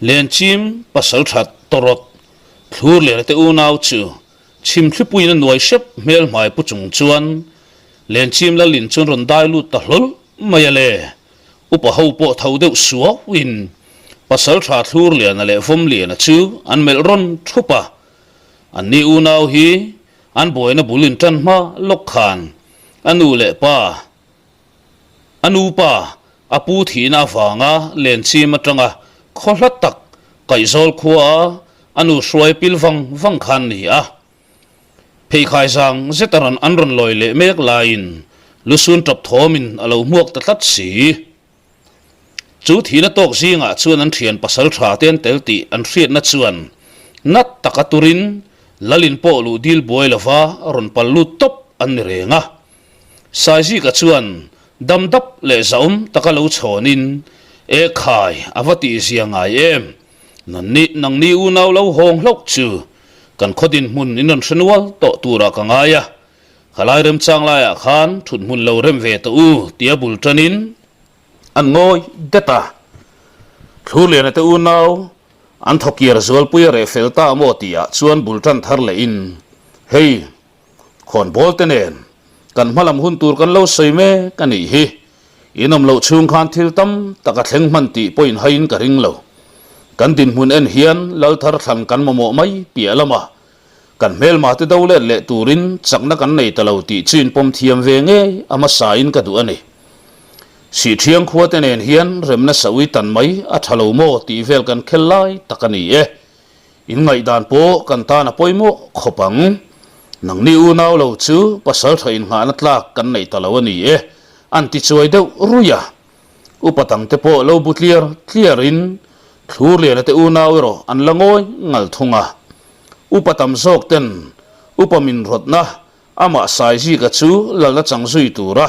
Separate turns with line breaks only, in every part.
Lenchim pasaltha tawrawt thlur leh te unau chu chhimthlipuiin a nuai hrep hmel hmai pu chung chuan Lenchim lalin chuan rawn dai lut ta hlawl mai a le. Upa ho pawh tho deuh suauin pasaltha thlur liana leh vawm liana chu an melh rawn thup a. Anni unau hi an buaina bul intan hma lawk khan a nu leh pa A nupa, a pu thihna avanga lenchim atanga khaw hla tak kaihzawl khuaa a nu hruai pil vang vang khan ni a. Pheikhai zang zeta rawn an rawn lawi leh mek laiin lusun tap thawmin a lo hmuak ta tlat si. Chu thihna tawk zingah chuan an thian pasal tha te an tel tih an hriatna chuan nat taka turin Lalin pawh luh dil buai lova rawn pal lut tawp an ni reng a. Saizika chuan dam dap leh zahawm taka lo chhawnin, E khai, a va tihzia ngai em? Nanni, nangni unau lo hawng hlauh chu kan khaw dinhmun in rawn hre nual tawh turah ka ngai a, khalai remchang laiah khan thut hmun lo rem ve tawh u tia bul tanin an ngawi det a. Thlurliana te unau an thawkir zualpui a reh fel ta maw tihah chuan bul tan thar lehin, Hei, Khawnbawl te nen kan hmalam hun tur kan lo sawi mek a nih hi. In awm loh chhung khan thil tam tak a thleng hman tih pawhin haiin ka ring lo. Kan dinhmun en hian lal thar thlan kan mamawh mai piah lamah kan hmelma te do let leh turin chakna kan nei ta lo tih chu inpawm thiam ve ngei a hmasain ka duh a ni. Sihthiang khua te nen hian remna saui tan mai a tha lo maw tih vel kan khel lai tak a ni e. In ngaihdan pawh kan tan a pawimawh khawp ang. Nangni unau lo chu pasal tha innghahna tlak kan nei ta lo a ni e, an ti chuai deuh ruih a. Upa dangte pawh lo bu tliar tliarin Thlurliana te unau erawh an la ngawi ngal thung a. Upa tam zawk ten upa min rawtna amah Saizika chu lalna chang zui tura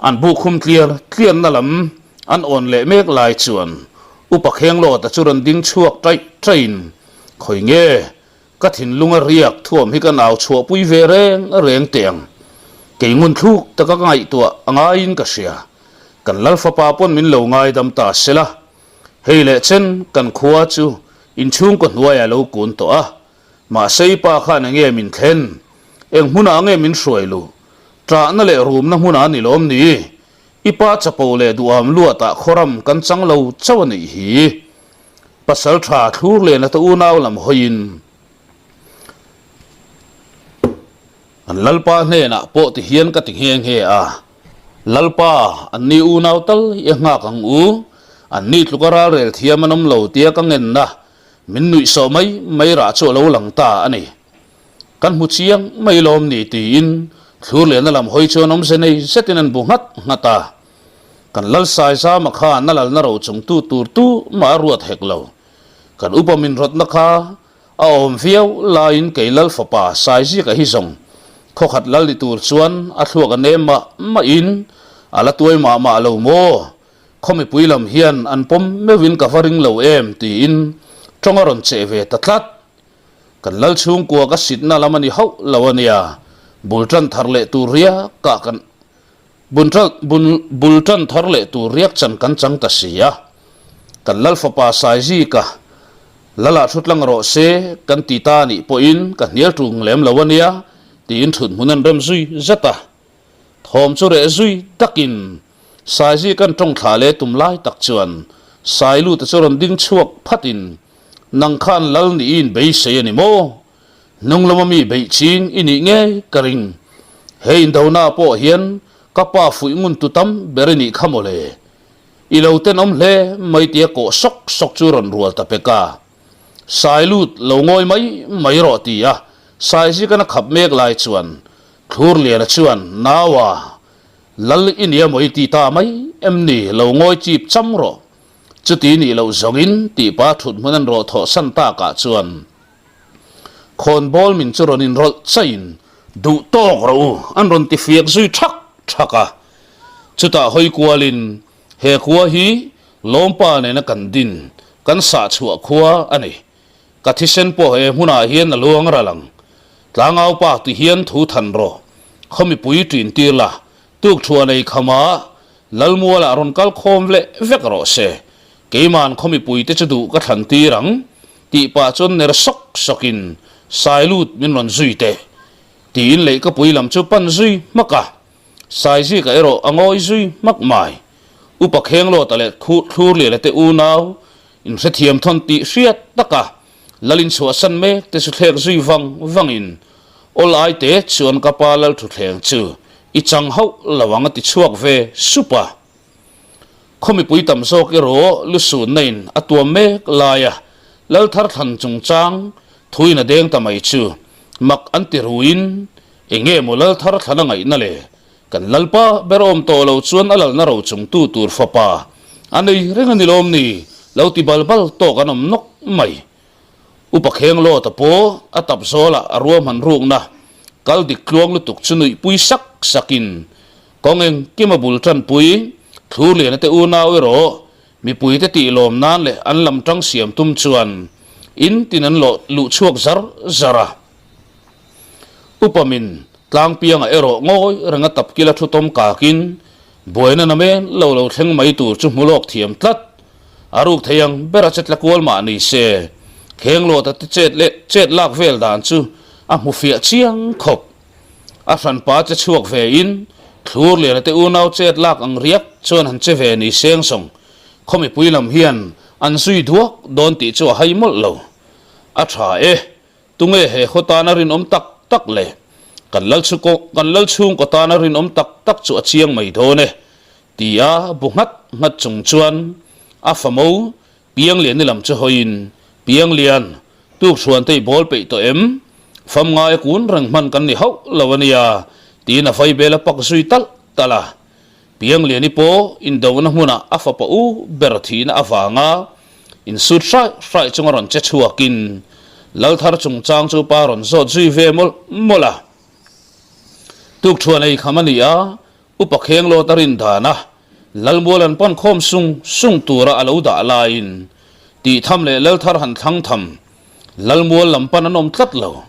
An bu khum tliar tliarna lam an awn leh mek lai chuan Upa Khenglawta chu rawn ding chhuak taih taihin, Khawi nge, ka thinlunga riak thuam hi ka nau chhuahpui ve reng reng teh ang. Kei ngun thluk taka ka ngaihtuah a ngaiin ka hria. Kan Lalfapa pawn min lo ngaidam ta sela. Hei leh chen kan khua chu inchhungkaw hnuaiah lo kun tawh a. Mahse i pa khan enge min thlen? Eng hmunah nge min hruai luh? Ṭahna leh rumna hmunah a ni lawm ni? I pa chapo leh duham luatah khawram kan chang lo chauh a nih hi. Pasal ṭha thlur lehna te unau lam hawiin an Lalpa hnenah pawh ti hian ka ti nghe nghe a, Lalpa, anni unau tal hi a nghak ang u, anni tluka ralrel thiam an awm lo tia ka ngenna Min nuih sawh mai mai rah chu a lo lang ta a ni. Kan hmu chiang mai lawm ni tiin thlur lehna lam hawi chuan awmze nei zetin an bu nghat nghat a. Kan Lalsai Zama khan a lalna ro chung tu tur tu mah a ruat hek lo. Kan upa min rawtna kha a awm viau laiin kei Lal fapa Saizika hi zawng khawkhat lal ni tur chuan a thluak a nem mah mahin a la tuai mah mah lo maw? Khaw mipui lam hian an pawm meuhin ka va ring lo em tiin tawng a rawn cheh ve ta tlat. Kan lal chhungkua ka sitna lam a ni hauh lo a nia, bul tan thar leh tur riak ah kan bul tan thar leh tur riak chan kan chang ta si a. Kan lal fapa Saizika Lala thu tlang rawh se kan ti ta anih pawhin ka hnial tung lem lo a nia tiin thut hmun an rem zui zet a. Thawm chu reh zui takin Saizi kan tawng thla leh tum lai tak chuan Sailuta chu rawn ding chhuak phatin, Nang khan lal nih in beisei a ni maw? Hnung lama mi beih ching i nih ngei ka ring. He indona pawh hian ka pa fuih ngun tu tam ber i nih kha maw le. I lo tenawm hle mai tia kawh sawk sawk chu rawn rual ta pek a. Sailut lo ngawi mai mai rawh ti a Saizi kan a khap mek lai chuan Thlurliana chuan, Naua, Lal i nia maw i ti ta mai em ni lo ngawi chip cham rawh. Chuti nih loh zawngin tih pa thut hmun an rawh thawh san takah chuan khawnbawl min chu rawn inrawlh chaiin duh tawk rawh u an rawn ti fiak zui thak thak a. Chutah hawi kualin he khua hi Lawmpa nena kan din kan sah chhuah khua a ni. Ka thisen pawh he hmunah hian a luang ral ang. Tlangau pa ti hian thu than rawh. Khaw mipui ṭin tir la, tuk thuah nei khamah Lalmualah rawn kal khawm leh vek rawh se. Keiman khaw mipuite chu duh ka thlan tir ang, tih pah chuan ner sawk sawkin Sailut min rawn zui teh, tiin leihkapui lam chu pan zui hmak a. Saizika erawh a ngawi zui hmak mai. Upa Khenglawta leh Thlurliana te unau inhrethiam thawn tih hriat taka Lalin chhuahsan mek te chu thlek zui vang vangin awl ai te chuan ka pa lal thuthleng chu i chang hauh lo ang a ti chhuak ve sup a. Khaw mipui tam zawk erawh lusunna in a tuam mek laia lal thar thlan chungchang thuin a deng ta mai chu mak an ti ruin enge maw lal thar thlan a ngaihna le Kan Lalpa ber awm tawh lo chuan a lalna ro chungtu tur fapa a nei reng a ni lawm ni? Lo ti bal bal tawk an awm nawk mai. Upa Kheng Lawta pawh a tap zawlah a ruahman rukna kal dik tluang lutuk chu nuihpui sak sakin kawng engkim a bul tanpui Thlurliana te unau erawh mipuite tih lawm nan leh an lam tang siam tum chuan in tin an lawh luh chhuak zar zar a. Upa min Tlangpianga erawh ngawi renga tapkila thu tawm kakin buaina na men lo lo thleng mai tur chu hmu lawk thiam tlat. A ruk thei ang ber a che tla kual mah ni se, Khenglawta te chet leh chet lak vel dan chu a hmu fiah chiang khawp. A hranpa che chhuak ve in Thlurliana te unau chet lak ang riak chuan han che ve ni seng sawng khaw mipui lam hian an zui duak dawn tih chu a hai mawlh lo. A tha e. Tunge he khaw tana rinawm tak tak le? Kan lal chu kan lal chhungkaw tana rinawm tak tak chu a chiang mai dawn e, tia bu nghat nghat chung chuan a famo Piangliani lam chu hawiin, Pianglian, tuk chhuan te i bawl peih tawh em? Fam ngaia kun reng hman kan ni hauh lo a nia, tiin a vaibel a pak zui talh talh a. Piangliani pawh indona hmunah a fapa u ber thihna avanga Insut hraih hraih chunga rawn che chhuakin Lalthar chungchang chu pa rawn zawt zui ve mawlh mawlh a. Tukṭhuan ei kham a ni a, Upa Khenglawt a rin dan a, Lalmual an pan khawm sung sung tura a lo dah laiin tih tham leh Lalthar han thlang tham Lalmual lam pan an awm tlat lo.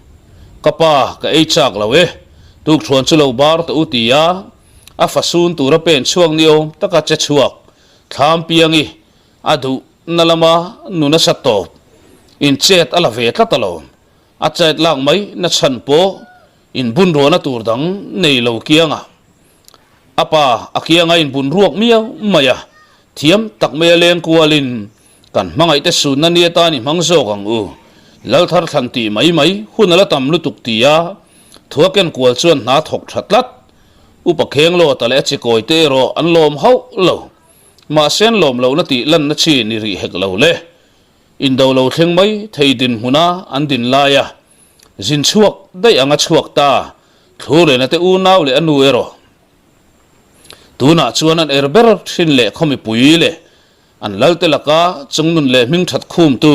Ka pa, ka ei chak lo e, tukṭhuan chu lo bar tawh u ti a, a fasun tura pen chhuak ni awm taka che chhuak thlam piangi A duh na lama nu nasa tawp in chet a la ve tlat alawm. A chet lak mai na chhan pawh in bun ruahna tur dang nei lo kianga a pa a kianga in bun ruak miau mai a, thiam tak mai a leng kualin kan hmangaihte sunna ni atan i hmang zawk ang u. Lalthar thlan tih mai mai hun a la tam lutuk tia thua ken kual chuan hna thawk tha tlat. Upa Khenglawta leh a chikawi te erawh an lawm hauh lo. Mahse an lawm lohna tih lanna chi ni rih hek lo le. Indo lo thleng mai thei dinhmuna an din laia zin chhuak daih anga chhuak ta Thlurlena te unau leh a nu erawh tunah chuan an er ber thin leh khaw mipui leh an lalte laka chungnun leh hming that khumtu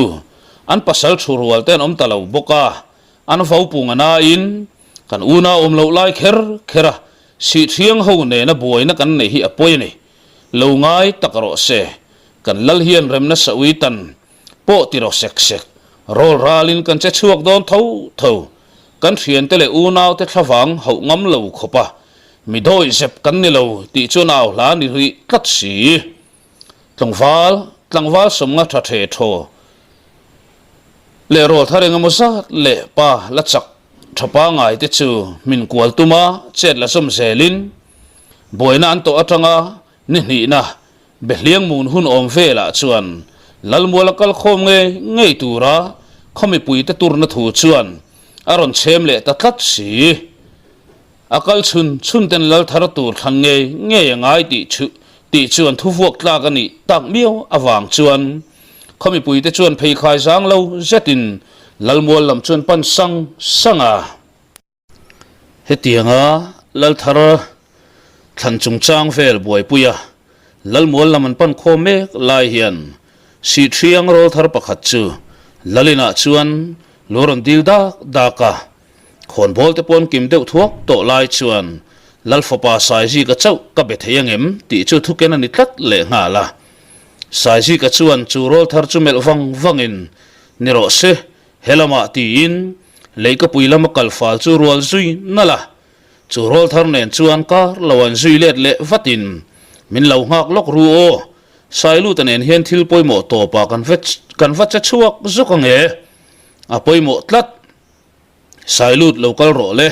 an pasal thu rual te an awm ta lo bawk a, an vopung a nain kan unau awm loh lai kher kher a Sihthiang ho nena buaina kan neih hi a pawi a ni. Lo ngai tak rawh se, kan lal hian remna saui tan pawh ti rawh sek sek, rawl ralin kan che chhuak dawn tho tho, kan thiante leh unaute thlavang hauh ngam lo khawp a, mi dawi zep kan ni lo tih chuan au hla ni rih tlat si. Tlangval, tlangval sawmnga tha the thaw leh rawl thar engemaw zat leh pa la chak tha pangai te chu hmin kual tuma chet la zawm zelin buaina an tawh atanga ni hnihna Behliang mun hun awm velah chuan Lalmuala kal khawm ngei ngei tura khaw mipuite turna thu chuan a rawn chhem leh ta tlat si. A kal chhun chhun ten lal thar tur thlan ngei ngei a ngai tih chu tih chuan thu vuak tlak a nih tak miau avang chuan khaw mipuite chuan pheikhai zang lo zetin Lalmual lam chuan pan sang sang a. Hetianga lal thar thlan chungchang vel buaipuia Lalmual lam an pan khawm mek lai hian Sihthriang rawl thar pakhat chu Lalinah chuan lu rawn dil dak dak a. Khawnbawl te pawn kim deuh thuak tawh lai chuan Lal fapa Saizika chauh ka be thei angem tih chu thuken a ni tlat lehnghal a. Saizika chuan chu rawl thar chu melh vang vangin, Ni rawh se, he lamah tiin Leikapui lama kal fal chu rual zui nalh a. Chu rawl thar nen chuan kar lo an zui let leh vatin, Min lo nghak lawk ru aw. Sailuta nen hian thil pawimawh tawpah kan kan va che chhuak zawk ang e, a pawimawh tlat. Sailut lo kal rawh le,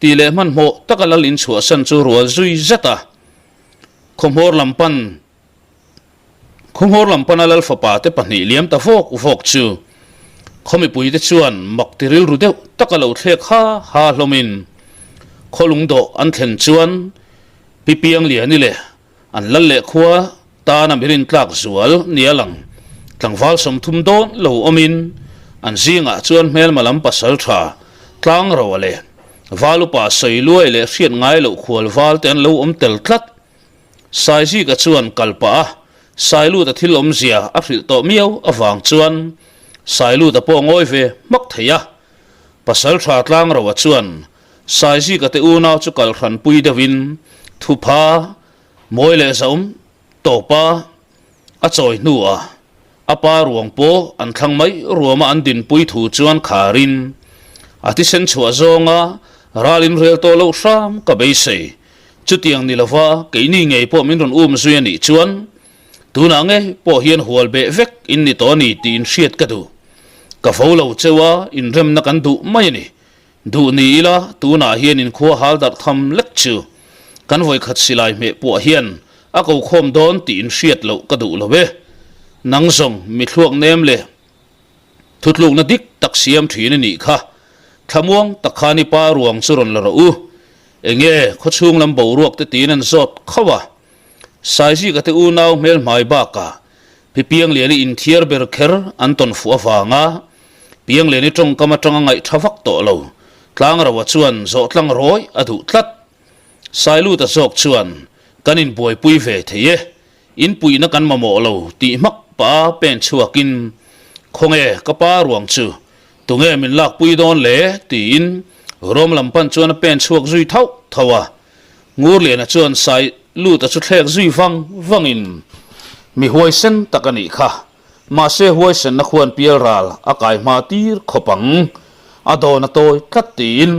tih leh hmanhmawh taka lal inchhuahsan chu rual zui zet a. Khawhmawr lam pan Khawhmawr lam pana lal fapa te pahnih liam ta vawk vawk chu khaw mipuite chuan mak ti rilru deuh taka lo thlek ha ha hlawmin khaw lungdawh an thlen chuan Pi Piangliani leh An lal leh khua tana mi rintlak zual nia lang tlangval 30 dawn lo awmin an zingah chuan hmelma lam pasal tha tlang roa leh val upa sawi luai leh hriat ngai loh khual val te an lo awm tel tlat. Saizika chuan kal pah a, Sailuta thil awmzia a hrilh tawh miau avang chuan Sailuta pawh ngawi ve hmak thei a. Pasal tha tlang roa chuan Saizika te unau chu kal hran pui deuhin thupha mawi leh zaum tawpa a chawi hnuah a pa ruang pawh an thlang mai ruama an dinpui thu chuan kharin a thisen chhuah zawnga ral in rel tawh loh hram ka beisei. Chutiang ni lova keini ngei pawh min rawn um zui a nih chuan tunah ngei pawh hian hual beh vek in ni tawh a ni tih inhriat ka duh. Ka fo lo cheu a, inremna kan duh mai a ni. Duh ni ila tunah hian inkhua hal darh tham lek chu kan vawikhat silai hmeh puah hian a ko khawm dawn tih inhriat loh ka duh lo e. Nang zawng mi thluak nem leh thutlukna dik tak siam thin i nih kha. Thlamuang tak khan i pa ruang chu rawn la rawh u. Enge khawchhung lam boruak te tiin an zawt khauh a. Saizika te unau hmelhmai bakah Pi Piangliani inthiar ber kher an tawn fuh avanga Piangliani tawngkam atanga ngaih tha vak tawh lo. Tlangroa chuan zawh tlang rawih a duh tlat. Sailuta zawk chuan, Kan inbuaipui ve thei e, inpuihna kan mamawh lo tih hmak pah a pen chhuakin, Khawnge ka pa ruang chu, tunge min lakpui dawn le? tiin rawm lam pan chuan a pen chhuak zui thauh thauh a. Ngurliana chuan Sailuta chu thlek zui vang vangin, Mi huaisen tak a nih kha, Mahse huaisenna khuan pial ral a kai hma tir khawp ang. A dawn a tawi tlat tiin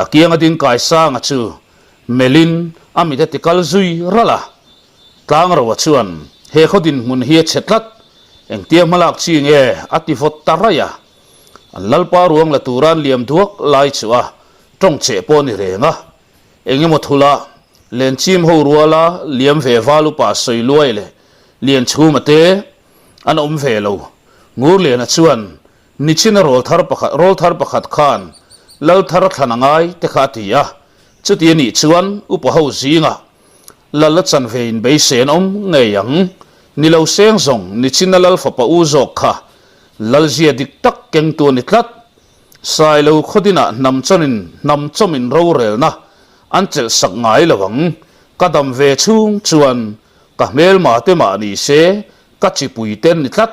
a kianga ding kai sanga chu melhin a mit a ti kal zui ralh a. Tlangroa chuan he khaw dinhmun hi a chhe tlat, engtia hmalak chi nge a ti vawt ta raih a. An lalpa ruang la tura an liam duak lai chu a tawng cheh pawh a ni reng a. Eng emaw thula Lenchim ho ruala liam ve val upa sawi luai leh Lianchhuma te an awm ve lo. Ngurliana chuan Nichina rawlthar pakhat rawlthar pakhat khan Lalthar thlan a ngai te kha a ti a, chuti a nih chuan upa ho zingah Lal a chan ve in beisei an awm ngei ang. Ni lo seng zawng Nichina Lal fapa u zawk kha Lalzia dik tak kengtu a ni tlat. Sailo khawdinah hnam chawnin hnam chawmin rorelna an chelh sak ngai lo ang. Ka dam ve chhung chuan ka hmelma te mah ni se ka chipui te an ni tlat,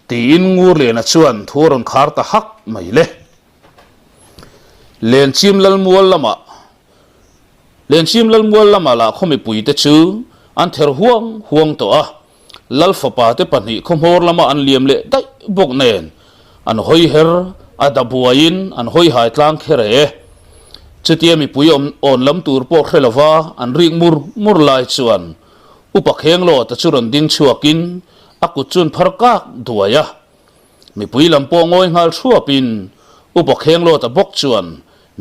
tiin Ngurliana chuan thu a rawn khar ta hak mai le. Lenchim Lalmual lamah Lenchim Lalmual lama lah khaw mipui te chu an ther huang huang tawh a, Lal fapa te pahnih khawhmawr lama an liam leh daih bawk nen an hawi her a da buaiin an hawi hai tlang kher e. Chutia mipui awm awn lam tur pawh hre lova an rik mur mur lai chuan Upa Khenglaw ta chu rawn ding chhuakin a kut chuan phar kak duai a. Mipui lam pawh ngawi nghal thuapin Upa Khenglaw ta bawk chuan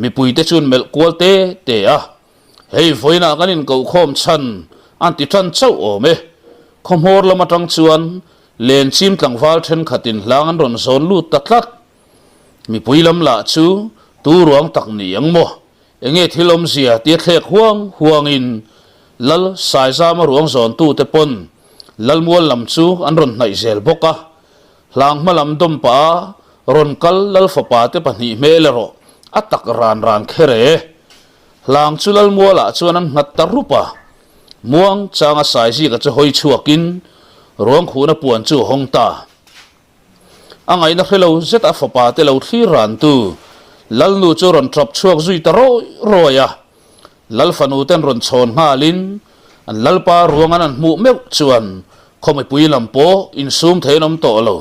mipui te chuan melh kual te te a. Hei vawiinah kan inkohkhawm chhan an ti tan chauh awm e. Khawhmawr lam atang chuan Lenchim tlangval thenkhatin hlang an rawn zawn lut ta tlat. Mipui lam lah chu tu ruang tak ni ang maw? Enge thil awmzia tia thlek huang huangin Lal Saizama ruang zawntute pawn Lalmual lam chu an rawn hnaih zel bawk a. Hlang hma lam dawm pah a rawn kal Lal fapa te pahnih hmel erawh a tak ran ran kher e. Hlang chu Lalmualah chuan an nghat ta rup a, muang changa Saizika chu hawi chhuakin ruangkhuhna puan chu a hawng ta. A ngaihna hre lo zet a fapa te lo thlir rantu Lalnu chu rawn tap chhuak zui ta rawi rawi a, Lal fanu ten rawn chhawn nghalin an Lalpa ruang an an hmuh meuh chuan khaw mipui lam pawh insum thei an awm tawh lo,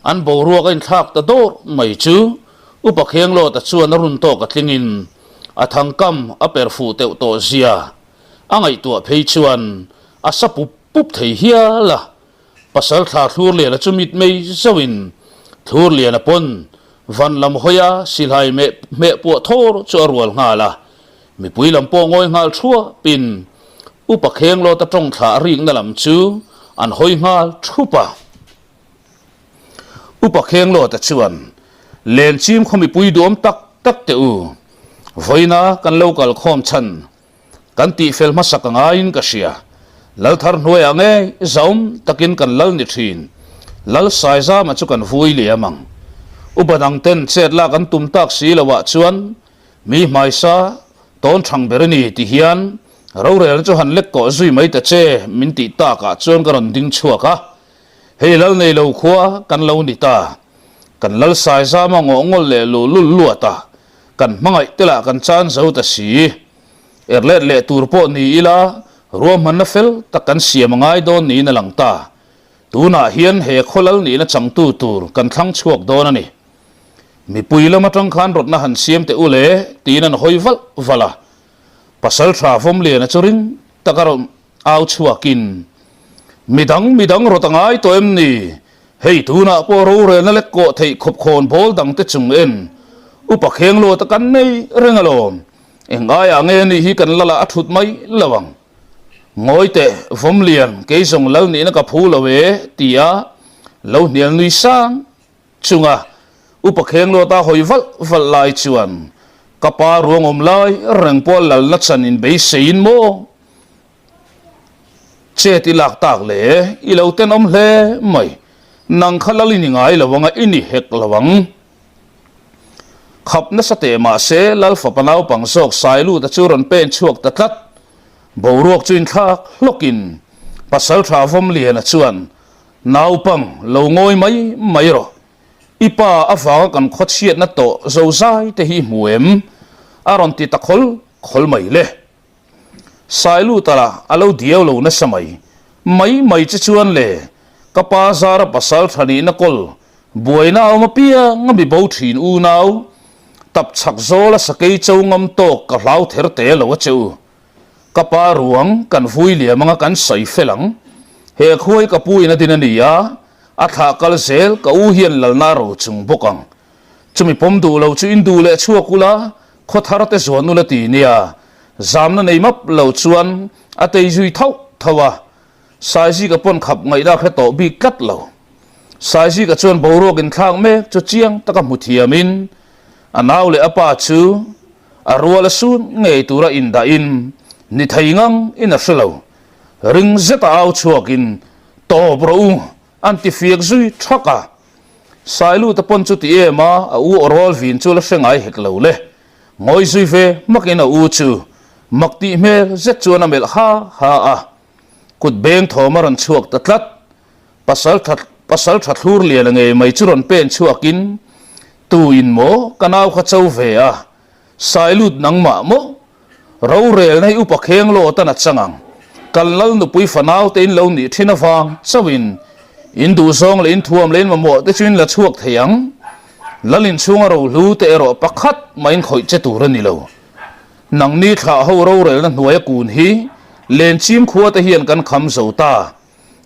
an boruak a inthlak ta dawr mai chu Upa Khenglawta chuan a run tawk a tlingin a thangkam a per fuh teuh tawh zia a ngaihtuah phei chuan a sa pup pup thei hial a. Pasaltha Thlurliana chu mitmei zauhin Thlurliana pawn van lam hawia silai meh hmeh puah thawr chu a rual nghal a. Mipui lam pawh ngawi nghal thuapin Upa Khenglawta tawng thlah rikna lam chu an hawi nghal thup a. Upa Khenglawta chuan, Lenchim khaw mipui duam tak tak teh u, vawiina kan lo kal khawm chhan Kan tihfel hmasak a ngaiin ka hria. Lal thar hnuaiah ngei zaum takin kan lal ni thin. Lal Saizama chu kan vui liam ang. Upa dang ten chet lak an tum tak si loah chuan mi hmaisa tawn thang ber i ni ti hian rorelna chu han lek kawh zui mai ta che min tih takah chuan ka rawn ding chhuak a. Hei lal nei lo khua kan lo ni ta. Kan lal Saizama ngawh ngawl leh luhlul luat a. Kan hmangaih te lah kan chan zo ta si. Er let leh tur pawh ni ila, ruahmanna fel tak kan siam a ngai dawn niin a lang ta. Tunah hian he khawlal nihna changtu tur kan thlang chhuak dawn a ni. Mipui lam atang khan rawtna han siam teh u le tiin an hawi valh valh a. Pasaltha Vawmliana chu ring tak a rawn Au chhuakin, Midang, midang rawt a ngai tawh em ni? Hei tunah pawh rorelna lek kawh theih khawp khawn bawl dangte chung en upa kheng luat a kan nei reng alawm. Eng aiah nge ni hi kan lal ah a thut mai lo ang. Ngawi teh, Vawmlian, kei zawng lal nihna ka phu lo e, ti a lo hnial nui sang Chunga upa kheng luata hawi valh valh lai chuan ka pa ruang awm lai reng pawh lalna chan in beiseiin maw? Chet i lak tak le, i lo tenawm hle mai. Nang kha lal i ni ngai lo anga i ni hek lo ang. Khap nasa teh mah se lal fapa naupang zawk Sailuta chu rawn pen chhuak ta tlat. Boruak chu inthlak hlawkin Pasaltha Vawmliana chuan Naupang, lo ngawi mai mai rawh. I pa avanga kan khawchhiatna tawh zozai te hi i hmu em? A rawn ti ta khawl khawl mai le. Sailuta lah a lo diau lo nasa mai. Mai mai che chuan le, ka pa zara pasal tha nihna kawl buaina a awm apiang a mi bo thin unau, tap chhak zawla sakei cho ngam tawk ka hlau ther te lo a che u. Ka pa ruang kan vui liam anga kan sawi fel ang. He khuai ka pu in a din a ni a, a thlah kal zel ka u hian lalna a ro chung bawk ang. Chumi pawm duh lo chu in duh leh chhuak ula, khaw thar te zuan ula ti nia. Zamna nei map lo chuan a tei zui thauh thauh a. Saizika pawn khap ngaihna a hre tawh bik tlat lo. Saizika chuan boruak inthlak mek chu chiang taka hmu thiamin a nau leh a pa chu A rual a sun ngei tura indahin ni thei ngang in a hre lo. Ring zeta au chhuakin, Tawp rawh u! an ti fiak zui thak a. Sailuta pawn chu ti em a, a u aw rual vin chu la hre ngai hek lo le. Ngawi zui ve hmakin a u chu mak tih hmel zet chuan a melh ha ha a. Kut beng thawm a rawn chhuak ta tlat. Pasal tha pasal tha thlur lian a ngei mai chu rawn pen chhuakin, Tu in maw ka nau kha cho ve a, Sailut nangmah maw? Rorelna hi upa kheng lawt a na chang ang. Kan lal nupui fanau te in lo nih thin avang chauhin in duhzawng leh in thuam leh in mamawh te chu in la chhuak thei ang. Lal inchhunga rohlu te erawh pakhat mah in khawih che tur a ni lo. Nangni thlah ho rorelna hnuaia kun hi Lenchim khua te hian kan kham zo ta.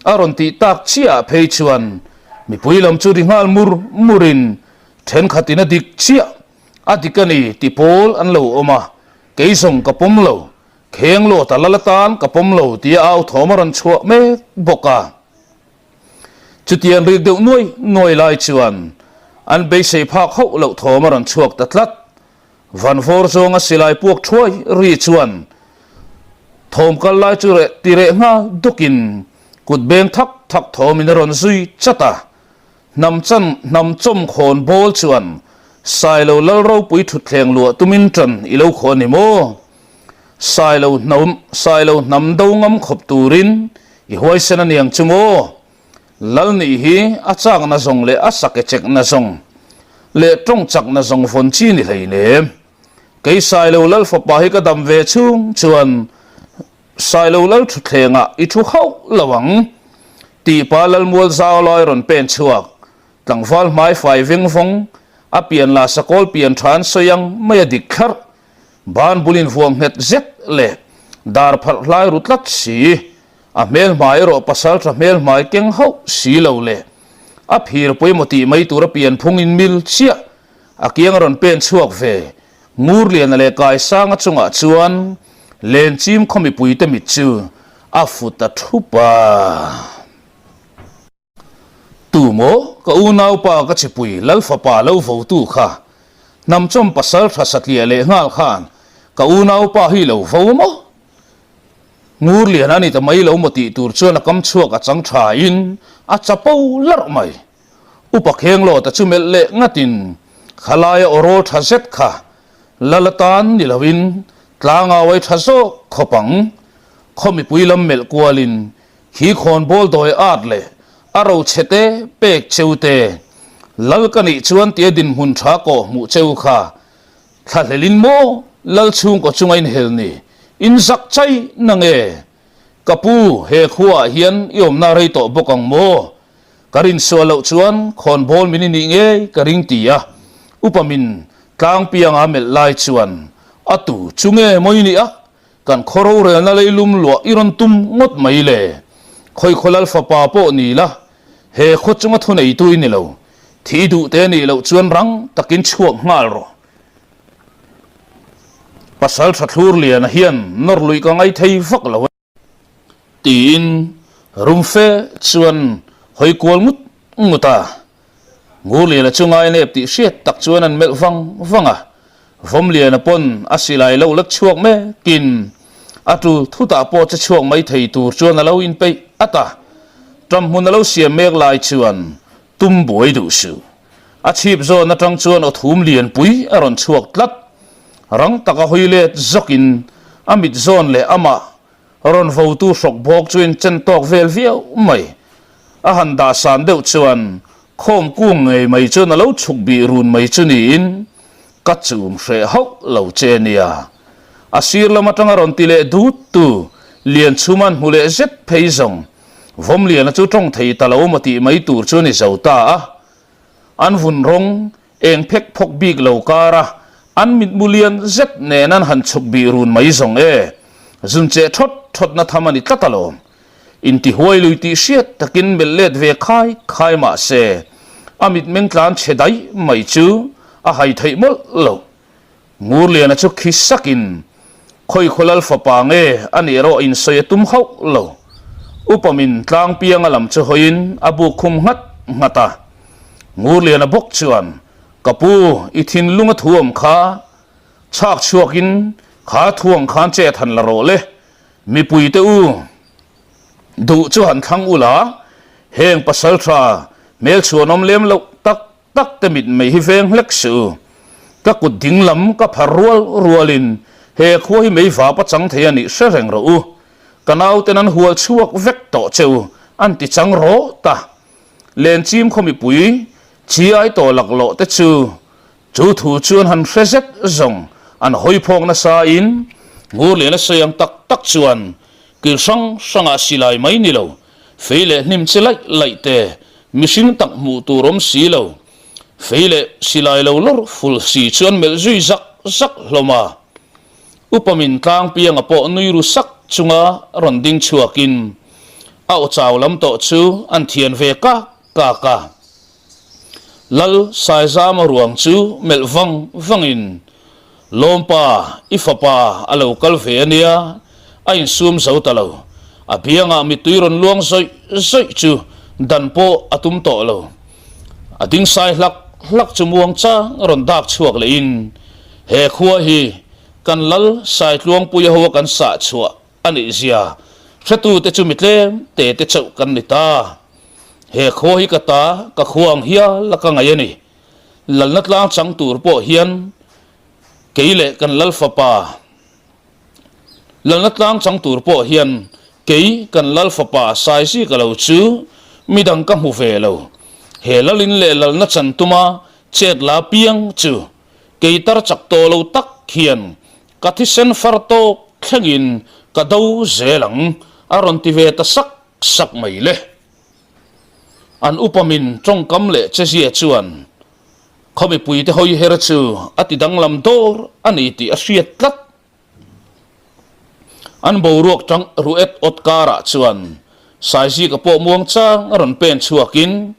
A rawn tih tak chiah ah phei chuan mipui lam chu ri nghal mur mur in thenkhat in a dik chiah a dik a ni ti pawl an lo awm a, kei zawng ka pawm lo, kheng lawt a lal atan ka pawm lo tia au thawm a rawn chhuah mek bawk a. Chutiang rik deuh nuai nuai lai chuan an beisei phak hauh loh thawm a rawn chhuak ta tlat. Van vawr zawnga silai puak thuai ri chuan thawm kal lai chu reh ti reh nghal dukin kut beng thak thak thawmin a rawn zui chat a. Hnam chan hnam chawm khawn bawl chuan Sailo lal ropui thutthleng luah tumin tan i lo khaw a ni maw? Sailo hnam Sailo hnam do ngam khawp turin i huaisen a niang chu maw? Lal nih hi a chakna zawng leh a sake chekna zawng leh tawng chakna zawng vawn chi ni hleinem. Kei Sailo Lal fapa hi ka dam ve chhung chuan Sailo Lal thutthlengah i thu hauh lo ang tih pa Lalmual zau lai rawn pen chhuak tlangval hmai fai veng vawng a pian lah sakawl pian tha an sawi ang mai a dik thlarh ban bulin vuang nghet zet leh dar pharh hlai ru tlat si. A hmelhmai erawh pasaltha hmelhmai keng hauh si lo leh a phir pawimawh tih mai tura pianphung in mil chiah a kiang a rawn pen chhuak ve. Ngurliana leh Kaisanga chungah chuan Lenchim khaw mipuite mit chu a fu ta thup a. Tu maw ka unaupa ka chipui Lalfapa lo votu kha hnamchawm pasal tha satliah leh nghal khan ka unaupa hi lo vo maw? Ngurlian a ni ta mai lo maw tih tur chuan a kam chhuak a chang tha in a chapo larh mai. Upa Khenglawta chu melh leh ngatin khalaia aw rawl tha zet kha Lal atan ni loin tlangauai tha zawk khawp ang. Khaw mipui lam melh kualin Khi khawnbawl dawi at leh a ro chhe te pek cheu te, Lal ka nih chuan tia dinhmun tha kawh hmuh cheu kha thlahlelin maw Lal chhungkaw chunga inhel ni, in zak chai na nge? Ka pu, he khuaah hian i awmna rei tawh bawk ang maw? Ka rinsual loh chuan khawnbawl min i nih ngei ka ring ti a, upa min tlangpianga melh lai chuan a tu chu nge maw i nih a? Kan khaw rorelna leilum luah i rawn tum ngawt mai le. Khawi khaw lal fapa pawh ni la, he khaw chunga thuneitu i ni lo. Thi duh te nih loh chuan rang takin chhuak nghal rawh. Pasal tha thlur liana hian nawr luih ka ngai thei vak lo a ni. Tiin rum fe chuan hawi kual ngut ngut a. Ngurliana chu ngainep tih hriat tak chuan an melh vang vang a, Vawmliana pawn a silai lo lek chhuak mekin a tul thutah pawh che chhuak mai thei tur chuan a lo inpeih at a, ṭamhmun a lo siam mek lai chuan tum buai duh suh. A chhip zawn aṭang chuan aw thum lianpui a rawn chhuak tlat. Rang taka hawi let zawkin a mit zawn leh amah Rawn votu hrawk bawk chu in chen tawk vel viau mai. A han dah san deuh chuan khawm kung ngei mai chuan a lo chhuk bih run mai chu niin ka chum hreh hauh lo che nia. A sir lam atanga rawn ti leh dut tu Lianchhuma'n hmu leh zet phei zawng Vawmliana chu tawng thei ta lo maw tih mai tur chu a ni zo ta a. An vun rawng eng phek phawk bik lo kar a, an mitmu lian zet nen an han chhuk bih run mai zawng e. Zun cheh thawt thawtna tham a ni tlat alawm. Intihuai lui tih hriat takin melh let ve khai khai mah se, a mitmeng tlan chhe daih mai chu a hai theih mawlh lo. Ngurliana chu khi sakin, Khawi khaw lal fapa nge a nih erawh insawi a tum hauh lo. Upa min tlang pianga lam chu hawiin a buk khum nghat nghat a. Ngurliana bawk chuan, Ka pu, i thinlung a thuam kha chhak chhuakin kha thuang khan chet han la rawh le, mipuite u duh chu han thlang ula, heng pasaltha hmelchhuanawm lem loh tak tak te mit mai hi veng hlek suh u. Ka kut ding lam ka phar rual rualin he khua hi mei vap a chang thei a nih hre reng rawh u. Ka nauten an hual chhuak vek tawh che u, an ti chang rawh ta. Lenchim khaw mipui chi ai tawh laklawh te chu chu thu chu an han hre zet zawng an hawi phawk nasa in Ngurliana sawi ang tak tak chuan kil hrang hrangah silai mai ni lo Fei leh hnim che laih laih te, mihring tak hmuh tur awm si lo. Fei leh silai lo lawr ful si chuan melh zui zak zak hlawm a. Upa min tlang pianga pawh nui ru sak chunga rawn ding chhuakin a aw chau lam tawh chu an thian ve kak kak a. Lal Saizama ruang chu melh vang vangin, Lawmpa, i fapa a lo kal ve a nia, a insum zo ta lo. A biangah mittui rawn luang zawih zawih chu dan pawh a tum tawh lo. A ding sai hlak hlak chu muang chang rawn dak chhuak lehin, He khua hi kan Lal Saitluangpuia hoa kan sah chhuah a nih zia hretute chu mi tlem te te chauh kan ni ta. He khua hi ka ta, ka khua ang hial a ka ngaih a ni. Lalna tlang chang tur pawh hian kei leh kan lal fapa, Lalna tlang chang tur pawh hian kei kan lal fapa Saizika lo chu midang ka hmu ve lo. He lalin leh lalna chan tuma chet la piang chu kei tar chak tawh lo tak hian Ka thisen far tawp thlengin ka do zel ang, a rawn ti ve ta sak sak mai le. An upa min tawngkam leh chezia chuan khaw mipuite hawi her chu a ti danglam dawr a ni tih a hriat tlat. An boruak tang ru et awt karah chuan Saizika pawh muang chang a rawn pen chhuakin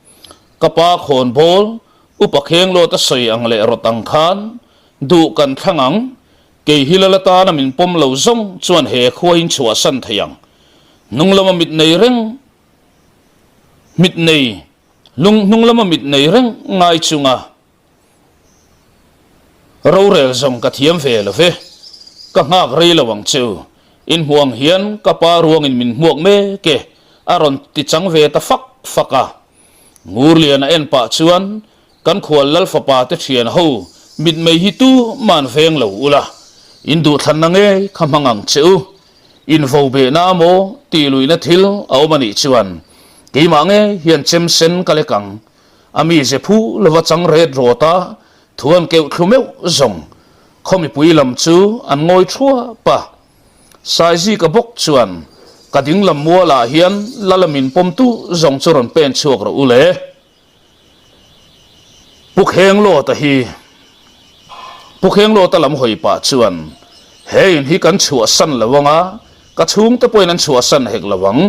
ka pa khawnbawl upa kheng lawt a sawi ang leh rawt ang khan duh kan thlang ang, kei hi lal atana min pawm lo zawng chuan he khua in chhuahsan thei ang. Hnung lama mit nei reng mit nei lung hnung lama mit nei reng ngai chunga Rorel zawng ka thiam ve lo ve, ka nghak rei lo ang che u. In hmuh ang hian ka pa ruangin min hmuak mek e, a rawn ti chang ve ta fak fak a. Ngurliana en pah chuan kan khual lal fapa te thian ho mitmei hi tu man veng lo ula, in duhthlanna ngei kha hmang ang che u. In vo behna maw tih luihna thil a awm a nih chuan keimah ngei hian chem sen ka lek ang. A mize phu lova chang ret rawt a, thu an keuh thlu meuh zawng. Khaw mipui lam chu an ngawi thuap a. Saizika bawk chuan, Ka ding lam mualah hian lala min pawmtu zawng chu rawn pen chhuak rawh u le. Pu Khenglawta hi Pu Khenglawta lam hawi pah chuan, He in hi kan chhuahsan lo ang a, ka chhungte pawhin an chhuahsan hek lo ang.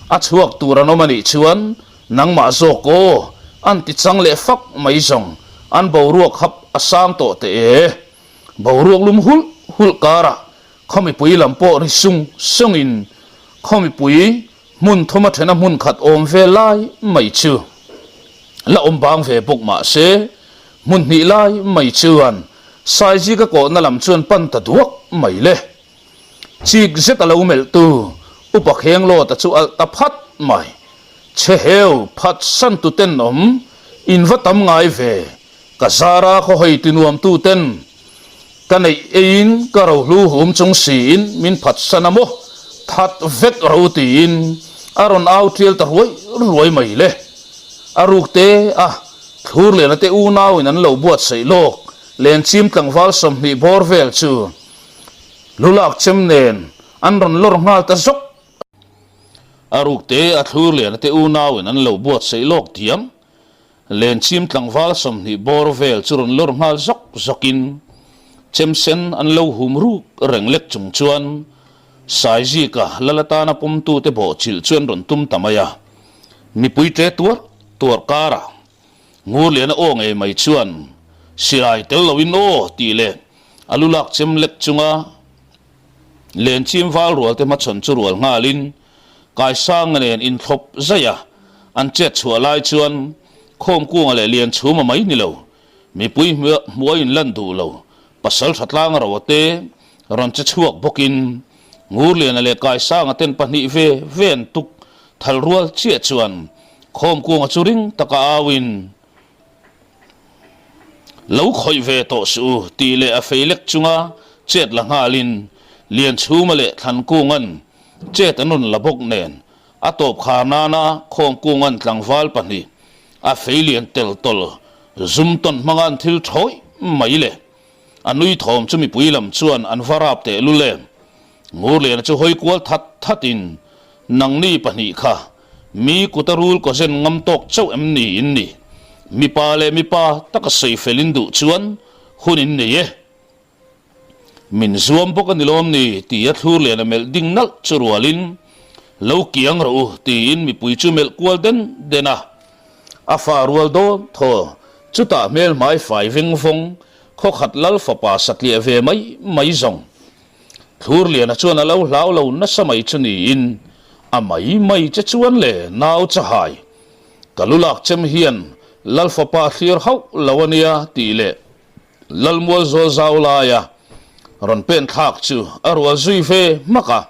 A chhuak tur an awm a nih chuan Nangmah zawk aw, an ti chang leh fak mai zawng, an boruak hap a sang tawh teh e. Boruak lum hulh hulh karah khaw mipui lam pawh ri sung sungin khaw mipui hmun thuma thena hmun khat awm ve lai mai chu la awm bang ve bawk mah se, hmun hnih lai mai chuan Saizika kawhna lam chuan pan ta duak mai le. Chik zet a lo melh tu Upa Khenglawta chu alh ta phat mai. Chhe heu phat san tu ten awm in va tam ngai ve, ka zara khaw hawi ti nuam tu ten ka neih eiin ka rohlu hum chung siin min phat san a maw, that vek ro tiin a rawn au tial ta ruai ruai mai le. A ruk te a Thlurliana te unau in an lo buatsaih lawk Lenchim tlangval 20 bawr vel chu Lulak chem nen an rawn lawr nghal ta zawk. A ruk te a thlur lian te unauin an lo buatsaih lawk diam. Lenchim tlangval 20 bawr vel chu rawn lawr nghal zawk zawkin chem sen an lo hum ruk reng lek chung chuan Saizika lal atana pawmtute bawhchilh chu an rawn tum ta mai a. Mipui ṭe tuar tuar karah Ngurliana aw ngei mai chuan Silai tel loin aw tih leh a lu lak chem lek chunga Lenchim val rual te hmachhawn chu rual nghalin Kaisanga nen inthlawp zaih a, an chet chhuah lai chuan Khawmkunga leh Lianchhuma mai ni lo, mipui hmuh a inlan duh lo, pasal tha tlang ro te rawn che chhuak bawkin Ngurliana leh Kaisanga ten pahnih ve ve an tuk thal rual chiah chuan Khawmkunga chu ring taka auin Lo khawih ve tawh suh u tih leh a fei lek chunga chet la nghalin Lianchhuma leh Thankunga'n chet an rawn la bawk nen a tawp khar nana Khawmkunga'n tlangval pahnih a fei lian tel tawl zum tawn hmanga an thil thawih mai le a nui thawm chu mipui lam chuan an va rap teh lul em. Ngurliana chu hawi kual that thatin nangni pahnih kha Mi kuta rul kaw zen ngam tawk chauh em ni in ni? Mipa leh mipa taka sawi fel in duh chuan hun in nei e. Min zuam bawk a ni lawm ni? tia thlur lian a melh ding nalh chu rualin, Lo kiang rawh u tiin mipui chu melh kual den den a. A fa rual dawn thaw, chutah hmel hmai fai veng vawng, khawkhat lal fapa satliah ve mai mai zawng. Thlurliana chuan a lo hlau lo nasa mai chu niin, a mai mai che chuan le nau chahai, ka lu lak chem hian Lalfapa thlir hauh lo a nia tih leh Lalmual zawl zau laia rawn pen thlak chu a rual zui ve hmak a.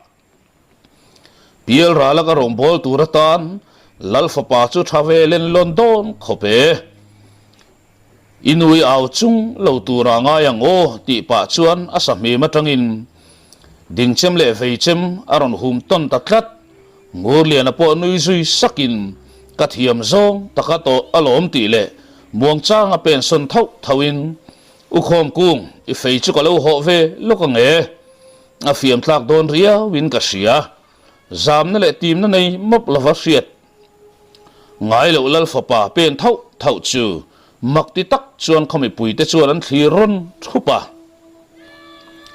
Pial rala ka rawngbâwl tur atan Lalfapa chu tha ve len lawn dawn khawp e. I nui au chung lo tura ngai ang aw tih pah chuan a sahmim atangin dingchem leh veichem a rawn hum tawn ta tlat. Ngurliana pawh nui zui sakin ka thiam zawng taka tawh alawm tih leh muangchanga pensawn thauh thauhin U Khawmkung, i fei chu ka lo hawh ve lawk ang e. A fiam tlak dawn riau in ka hria. Zamna leh timna nei mawp lova hriat ngai loh Lal fapa pen thauh thauh chu mak ti tak chuan khaw mipuite chuan an thlir rawn thup a.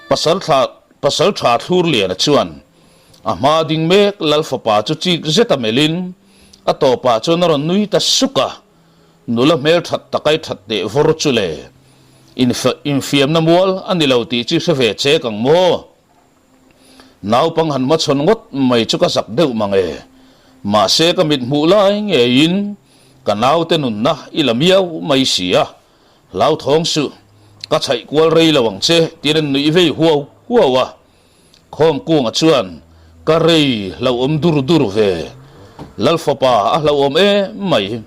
Pasal thla Pasal tha Thlurliana chuan. A hma ding mek Lal fapa chu chik zet a melhin a tawpah chuan a rawn nui ta suk a, nula hmel that takai that teh vawr chu le. Infiamna mual a ni lo tih chi hre ve chek ang maw? Naupang han hmachhawn ngawt mai chu ka zak deuh mang e. Mahse ka mit hmuh lai ngeiin ka naute nunna i la miau mai si a, hlauthawng suh, ka chhaih kual rei lo ang che tiin an nuih vei huau huau a. Khawmkunga chuan ka rei hlauhawm dur dur ve, Lalfapa a hlauhawm em mai,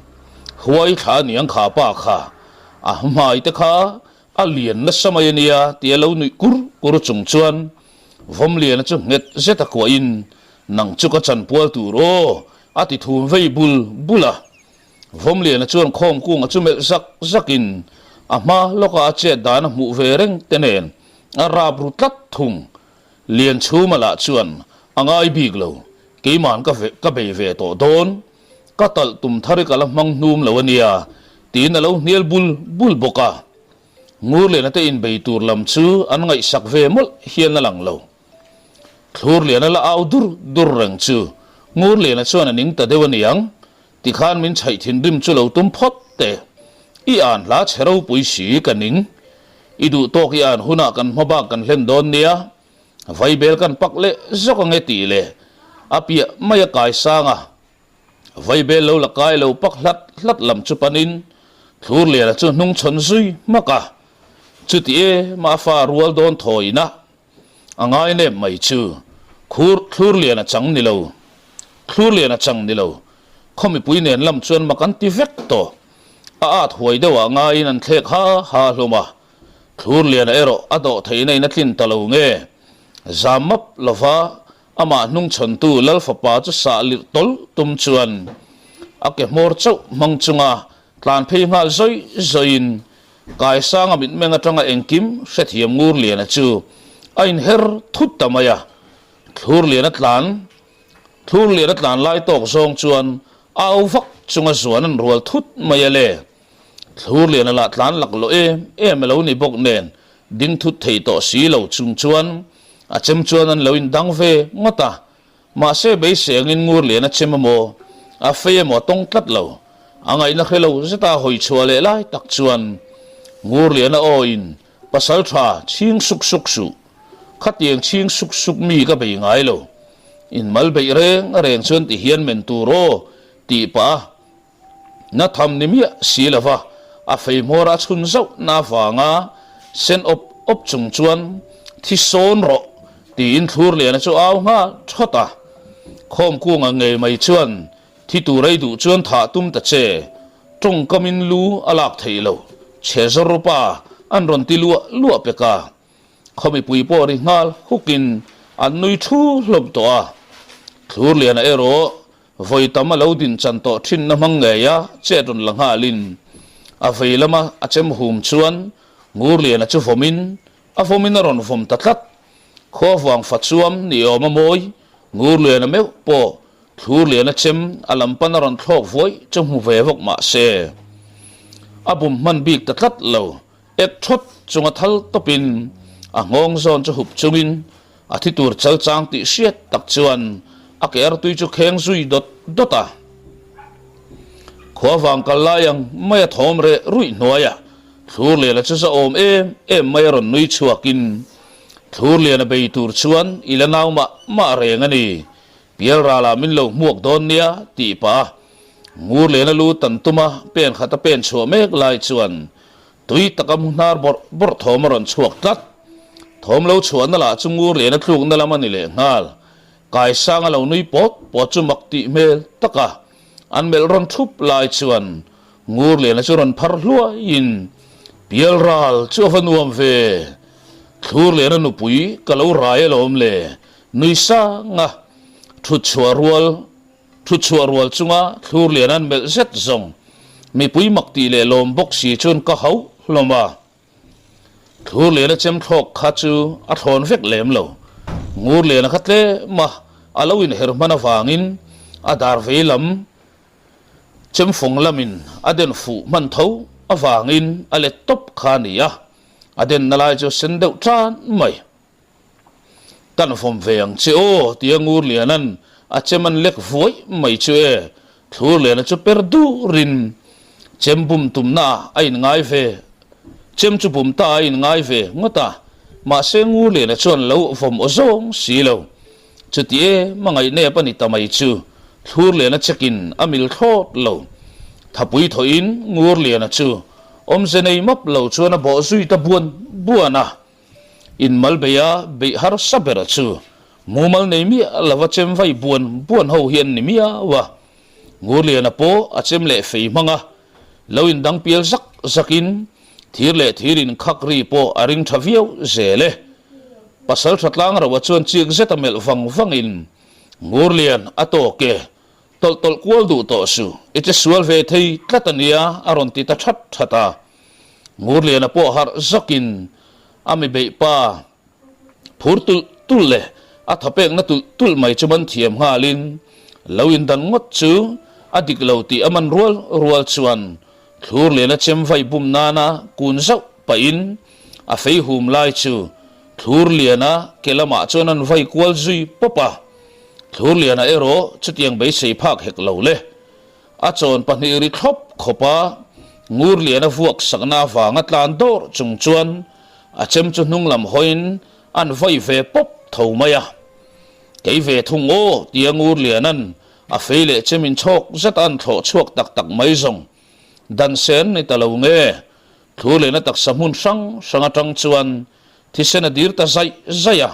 huai thla aniang kha pa kha, a hmai te kha A lian nasa mai a nia tia lo nuih kur kur chung chuan Vawmliana chu nghet zet a kuahin nang chu ka chanpual tur aw a ti thum vei bul bul a. Vawmliana chuan khawmkunga chu melh zak zakin a hma lawka a chet dan a hmuh ve reng te nen a rap ru tlat thung. Lianchhuma lah chuan a ngai bik lo, keiman ka ka bei ve tawh dawn. Ka talh tum thar i ka la hmang hnum lo a nia, tiin a lo hnial bul bul bawk a. Ngurliana te inbei tur lam chu an ngaihsak ve mawlh hian a lang lo. Thlurliana la au dur dur reng chu Ngurliana chuan a ning ta deuh a niang, tikhan min chhaih thinrim chu lo tum phawt teh. I an hla chhe ropui si ka ning. I duh tawk i an hunah kan hma bak kan hlen dawn nia. Vaibel kan pak leh zawk ange tih leh a piah mai a kai sang a, vaibel lo la kai lo pak hlat hlat lam chu panin Thlurliana chu hnung chhawn zui hmak a, chuti em a fa rual dawn thawina a ngai nep mai chu khur Thlurliana chang ni lo Thlurliana chang ni lo khaw mipui nen lam chuan mak an ti vek tawh a at huai deuhah ngaiin an thlek ha ha hlawm a. Thlurliana erawh a dawh theihna in a tlin ta lo nge? Zam map lova amah hnungchhawntu Lal fapa chu sah lirh tawlh tum chuan a ke hmawr chauh hmang chunga tlan phei nghal zawi zawiin Kaisanga mitmeng atanga engkim hrethiam Ngurliana chu a inher thut ta mai a. Thlurliana tlan Thlurliana tlan lai tawk zawng chuan a au vak chunga zuan an rual thut mai a le. Thlurliana lah tlan lak loh em em a lo ni bawk nen ding thut thei tawh si lo chung chuan a chem chuan an lo indang ve ngawt a. Mahse beisengin Ngurliana chem emaw a fei emaw a tawng tlat lo. A ngaihna hre lo zeta hawi chhuah leh lai tak chuan Ngurliana awin pasal tha chhing suk suk suh. Khatiang chhing suk suk mi ka bei ngai lo. Inmal beih reng reng chuan ti hian men tur aw tih pah a. Na tham ni miah si lova, a fei hmawr a chhun zauh na avanga sen awp awp chung chuan thi sawn rawh tiin Thlurliana chu au nghal thawt a. Khawmkunga ngei mai chuan thi tur ei duh chuan thah tum ta che, tawngkamin lu a lak theih lo, chhe zawrpa an rawn ti luah luah pek a. Khaw mipui pawh ri nghal hukin an nui thu hlawm tawh a. Thlurliana erawh Vawi tam a lo din chan tawh thinna hmang ngei a chet rawn la nghalin a vei lama a chem hum chuan Ngurliana chu vawmin a vawmin a rawn vawm ta tlat. Khua vang fa chuam ni awm a mawi Ngurliana meuh pawh Thlurliana chem a lam pan a rawn thlawk vawi chu hmu ve vawk mah se a bum hman bik ta tlat lo. Ek thawt chunga thal tawpin a nghawng zawn chu hup chungin a thi tur chal chang tih hriat tak chuan a ke artui chu kheng zui dawt dawt a. Khua vang kal lai ang mai a thawm reh ruih hnuaiah Thlurliana chu za awm em em mai a rawn nui chhuakin Thlurliana bei tur chuan i la nau mah mah reng a ni, Pialralah min lo hmuak dawn nia tih pah a Ngurliana lu tan tuma pen khat a pen chhuah mek lai chuan Tui taka mu hnar bawrh bawrh thawm a rawn chhuak tlat. Thawm lo chhuahna lah chu ngur lian a tlukna lam a ni leh nghal. Kaisang a lo nui pawt pawt chu mak tih hmel tak a, an melh rawn thup lai chuan ngur liana chu rawn phar hluaiin, Pialral chu a va nuam ve. Thlur liana nupui ka lo rai alawm le, nui sang a, thut chhuah rual. Thu chhuah rual chunga thlur lian an melh zet zawng mipui mak tih leh lawm bawk si chuan ka hauh hlawm a. Thlur liana chem thlawk kha chu a thlawn vek lem lo. Ngur liana kha tlem a, a lo inher hman avangin a dar vei lam chem fawng lamin a den fuh hman tho avangin a let tawp kha a ni a, a denna lai chu a sen deuh tan mai. Kan vawm ve ang che aw, tia Ngurliana'n a chem an lek vuai mai chu e. Thlurliana chu per durin chem bum tumna ah a inngai ve, chem chu bum ta a inngai ve ngawt a, mahse Ngurliana chuan lo vawm aw zawng si lo. Chuti em a ngaihnep a ni ta mai chu Thlurliana chekin a mil thlawt lo. Thapui thawhin Ngurliana chu awmze nei map lo chuan a bawh zui ta buan buan a. Inmal beia beih harsa bera chu mumal nei miah lova chem vai buan buan ho hi an ni miau a. Ngurliana pawh a chem leh fei hmang a, lo indang pial zak zakin thir leh thir inkhak ri pawh a ring tha viau zel e. Pasal tha tlang roa chuan chik zeta melh vang vangin Ngurlian a tawk e, tawlh tawlh kual duh tawh suh, i che sual ve thei tlat a nia a rawn ti ta that that a. Ngurliana pawh harh zakin a mi beih pa phur tulh tulh leh a thapekna tulh tulh mai chu man thiam nghalin lo indan ngawt chu a dik lo tih a man rual rual chuan Thlurliana chem vai bum nana kun zauh pahin a fei hum lai chu Thlurliana ke lamah chuan an vai kual zui pawp a. Thlurliana erawh chutiang beisei phak hek lo le. A chawn pahnih ri thlawp khawp a, Ngurliana vuak sakna avanga tlan dawrh chung chuan a chem chu hnung lam hawiin an vai ve pawp tho mai a. Kei ve thung aw, tia Ngurliana'n a fei leh chem inchhawk zet a an thlawh chhuak tak tak mai zawng. Dan sen ni ta lo nge, Thlurliana taksa hmun hrang hrang atang chuan thisen a dir ta zaih zaih a,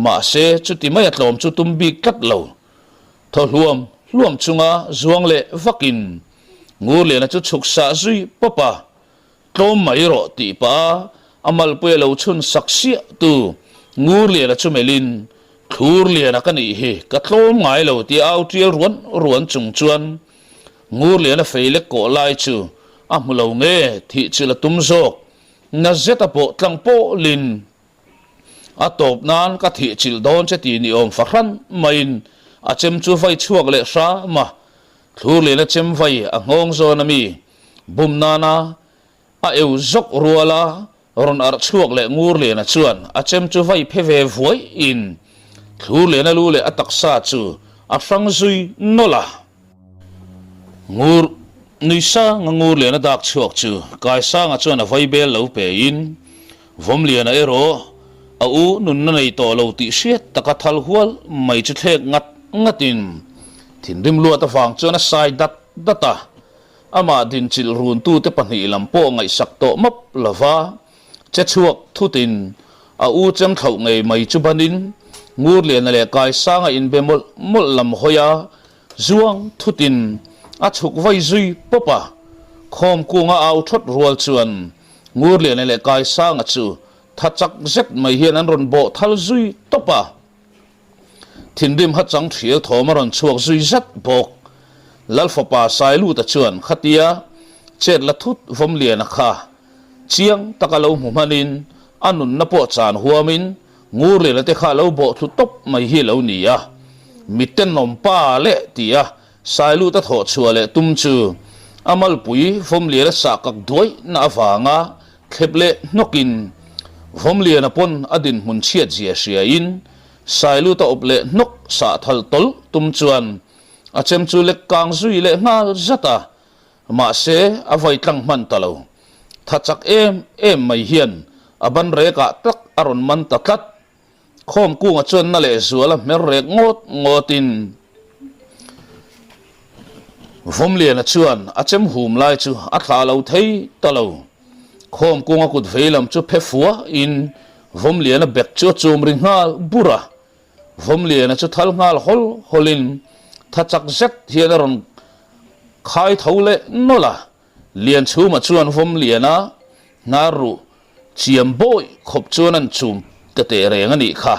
mahse chuti mai a tlawm chu tum bik tlat lo. Thaw hluam hluam chunga zuang leh vakin Ngurliana chu chhuk sah zui pawp a, Tlawm mai rawh tih pah a a malpui a lo chhun sak siah tu Ngurliana chu melhin, Thlurliana ka nih hi, ka tlawm ngai lo tia au tial ruan ruan chung chuan Ngurliana fei lek kawh lai chu a hmu lo nge thih chilh a tum zawk, na zeta pawh tlang pawlin A tawp nan ka thih chilh dawn che ti ni awm fahran maiin a chem chu vai chhuak leh hram a, Thlurliana chem vai a nghawng zawn a mi bum nana a eu zawk rual a rawn arh chhuak leh Ngurliana chuan a chem chu vai phe ve vuaiin Thlurliana lu leh a taksa chu a hrang zui nawlh a. Ngur nui sanga Ngurliana dak chhuak chu Kaisanga chuan a vai bel lo pein Vawmliana erawh a u nunna nei tawh lo tih hriat taka thal hual mai chu thlek ngat ngatin thinrim luat avang chuan a sai dat dat a, amah dinchilh runtute pahnih lam pawh ngaihsak tawh map lova che chhuak thutin a u chem thlauh ngei mai chu banin Ngurliana leh Kaisanga inbe mawlh mawlh lam hawi a zuang thutin a chhuk vai zui pawp a, khawm kunga au thawt rual chuan Ngurliana leh Kaisanga chu tha chak zet mai hian an rawn bawh thal zui tawp a, thinrim hachang thial thawm a rawn chhuak zui zet bawk. Lalfapa Sailuta chuan khatia chet la thut Vawmliana kha chiang taka lo hmu hmanin a nunna pawh chan huamin Ngurliana te kha lo bawh thlu tawp mai hi lo ni a, mitenawm pa leh tia Sailuta thawh chhuah leh tum chu a malpui Vawmliana sah kak duai na avanga thlep leh hnawkin Vawmliana pawn a dinhmun chhiat zia hriain Sailuta awp leh hnawk sah thal tawlh tum chuan a chem chu lek kang zui leh nghal zat a, mahse a vai tlang hman ta lo. Tha chak em em mai hian a ban rekah tak a rawn man ta tlat. Khawm kunga chuan na leh zual a hmer rek ngawt ngawtin Vawmliana chuan a chem hum lai chu a thlah lo thei ta lo. Khawm kunga kut vei lam chu phe fuahin Vawmliana bek chu a chum ri nghal bur a. Vawmliana chu thal nghal hawl hawlin tha chak zet hian a rawn khai tho leh nawlh a. Lianchhuma chuan Vawmliana hnar ruh Chiam bawi khawp chuan an chum ta teh reng a nih kha.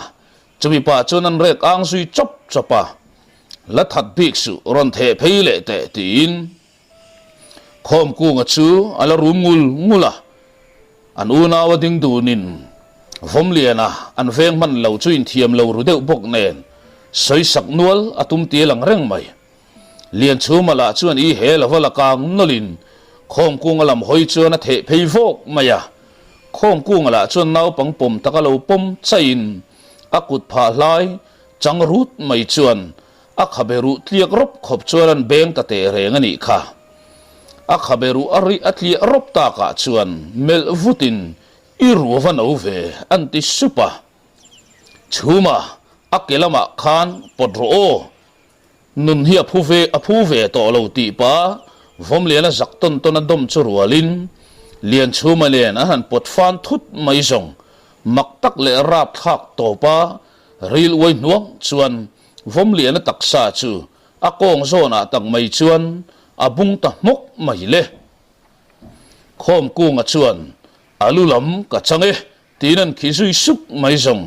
Chumi pah chuan an rek ang zui chawp chawp a, La that bik suh, rawn theh phei leh teh tiin Khawmkunga chu a la rum ngul ngul a. An unau a ding dunin Vawmliana an veng hman lo chu inthiam lo ru deuh bawk nen sawisak nual a tum tial ang reng mai. Lianchhuma lah chuan i he lova la kang nawlhin Khawmkunga lam hawi chuan a theh phei vawk mai a. Khawmkunga lah chuan naupang pawm taka lo pawm chaihin a. A kut phah hlai chang rut mai chuan a khabe ruh tliak rawp khawp chuan an beng ta teh reng a nih kha. A khabe ruh a rih a tliah rawp takah chuan melh vutin i ru va no ve an ti sup a. Chhuma a ke lamah khan pawt rawh aw. Nun hi a phu ve a phu ve tawh lo tih pa Vawmliana zak tawn tawn a dawm chu rualin Lianchhuma nen an han pawt fan thut mai zawng mak tak leh rap thlak tawp a ril uai hnuang chuan Vawmliana taksa chu a kawng zawnah tak mai chuan a bung ta hmawk mai le. Khawmkunga chuan a lu lam ka chang e Tiin an khi zui sup mai zawng.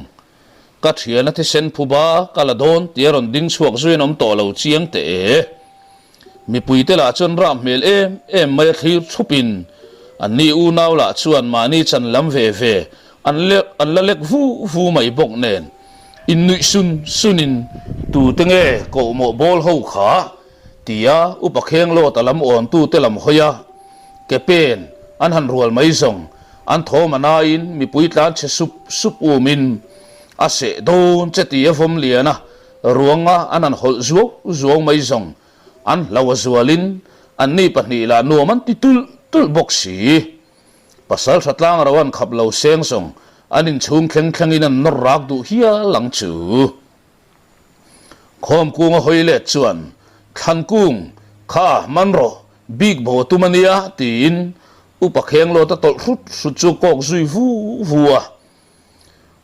Ka thiana thisen phuba ka la dawn tia rawn ding chhuak zui an awm tawh lo chiang teh e. Mipuite lah chuan rah hmel em em mai a thlir thupin an ni unau lah chuan mahni chan lam ve ve an an la lek vu vu mai bawk nen innuih sun sunin tute nge kohmawh bawl ho kha tia upa kheng lawt a lam awntute lam hawi a ke pen an han rual mai zawng an thawm a naiin mipui tlan chhe sup sup umin a seh dawn che ti a vawm lian a, ruanga an han hawlh zuau zuau mai zawng an hlo a zualin anni pahnih lah nuam an ti tulh tulh bawk si. Pasal tha tlang ro an khap lo seng zawng an inchhung thleng thlengin an nawr rak duh hial ang chu. Khawmkung a hawi let chuan, Thlankung, kha man rawh, bik bo tum a nia, tiin Upa Khenglawta tawlh hrut hrut chu kawk zui vu vu a.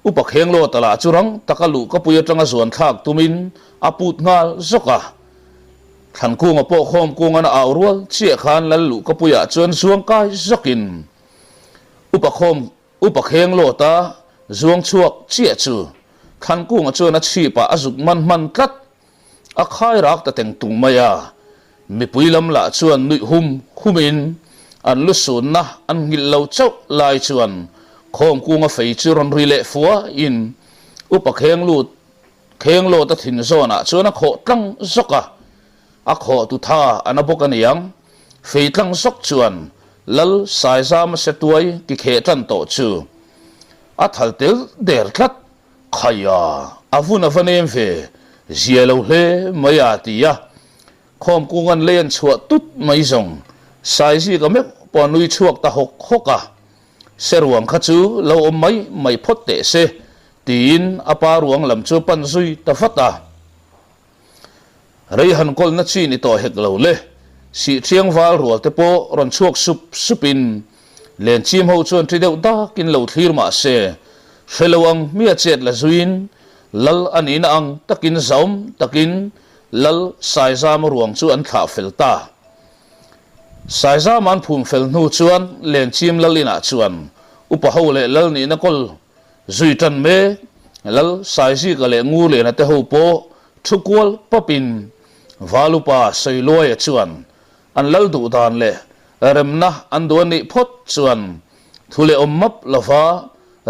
Upa Khenglawta lah chu rang taka luhkapui atanga zuan thlak tumin a put nghal zawk a. Thlankung a pawh Khawmkung an a au rual chiah khan Lal luhkapuiah chuan zuang kai zawkin Upa Khawm Upa Khenglawta zuang chhuak chiah chu Thankunga chuan a chhipah a zuk man hman tlat. A khai rak ta teng tung mai a, mipui lam lah chuan nuih hum humin an lu sunna an nghilh lo chauh lai chuan Khawmkunga fei chu rawn ri leh fuaiin Upa Khenglut Khenglawta thin zawnah chuan a khawh tlang zawk a. A khawh tu tha a na bawk a niang. Fei tlang zawk chuan Lal Saizama Setuai ki kheh tan tawh chu a thal tel der tlat. Khaia, a vun a va nem ve, zia lo hle mai a ti a. Khawmkung an lei an chhuah tut mai zawng Saizika meuh pawh a nui chhuak ta hawk hawk a. Seruang kha chu lo awm mai mai phawt teh se tiin a pa ruang lam chu pan zui ta vat a. Rei han kawlna chi ni tawh hek lo le. Sihṭhiang val rual te pawh rawn chhuak sup supin Lenchim ho chuan ṭi deuh dakin lo thlir mah se, hre lo ang hmia chet la zuiin Lal a nihna ang takin zaum takin Lal Saizama ruang chu an thlah fel ta. Saizama an phum fel hnu chuan Lenchim Lal inah chuan upa ho leh Lal nihna kawl Zui tan mek, Lal Saizika leh Ngurliana te ho pawh thu kual pawpin Valupa Sawiluaia chuan an lal duh dan leh remna an duh a nih phawt chuan thu leh awm map lova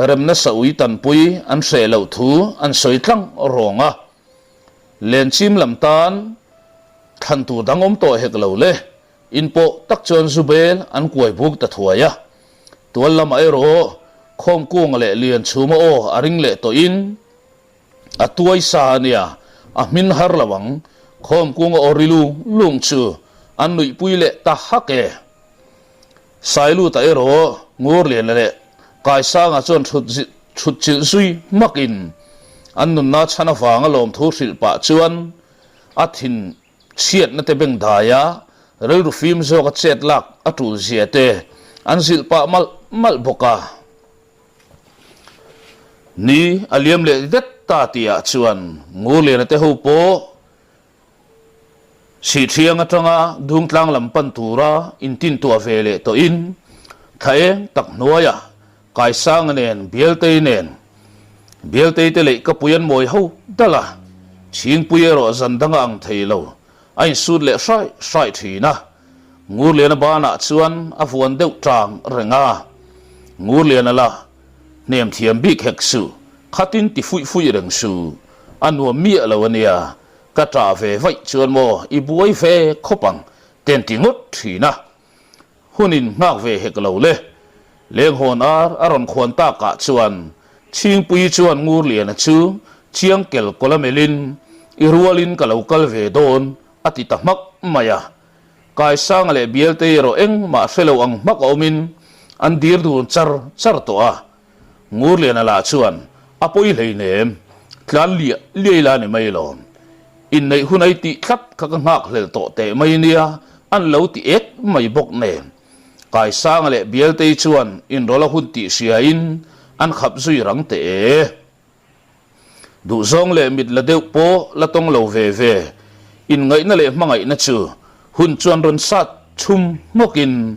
remna saui tanpui an hreh loh thu an sawi tlang rawng a. Lenchim lam tan thlan tur dang awm tawh hek lo le. In pawh tak chuan Zubel an kuai buk ta thuai a. Tual lamah erawh Khawmkunga leh Lianchhuma aw a ring leh tawhin a tuai sa a nia, a hmin har lo ang. Khawmkunga aw ri lung lung chu an nuihpui leh ta hak e. Sailuta erawh Ngurliana leh Kaisanga chuan thut chilh zui hmakin an nunna chhan avanga lawmthu hrilh pah chuan a thin Chhiatna te beng daia rilru fim zawka chet lak a tul zia te an zilh pah malh malh bawk a. Ni a liam leh det ta tihah chuan Ngurliana te ho pawh Sihṭhiang atanga Dungtlang lam pan tura intintuah ve leh tawhin thla eng tak hnuaiah Kaisanga nen Bialtei nen Bialtei te leh ka pui an mawi ho dal a, Chhingpui erawh zan dang a ang thei lo, a insut leh hraih hraih thin a. Ngurliana banah chuan a vuan deuh tang reng a, Ngurliana la hnem thiam bik hek suh, khatin ti fuih fuih reng suh, a nuam miah lo a nia, ka tah ve vaih chuan maw i buai ve khawp ang, ten ti ngawt thin a. Hunin nghak ve hek lo le. Lenghawn ar a rawn khuan takah chuan Chhingpuii chuan Ngurliana chu chiang kel kawlh a melhin, I rualin ka lo kal ve dawn, a ti ta hmak mai a. Kaisanga leh Bialtei erawh engmah hre lo ang hmak a awmin an dir dun char char tawh a. Ngurliana lah chuan a pawi hleinem, tlan liah liai la ni mai lawm. Inneih hun ai tih tlat kha ka nghak hlel tawh teh mai nia, an lo ti ek mai bawk nen. Kaisanga leh Bialtei chuan inrawlh a hun tih hriain an khap zui rang teh e. Duhzawng leh mit la deuh pawh la tawng lo ve ve. Inngaihna leh hmangaihna chu hun chuan rawn sat chhum hmawkin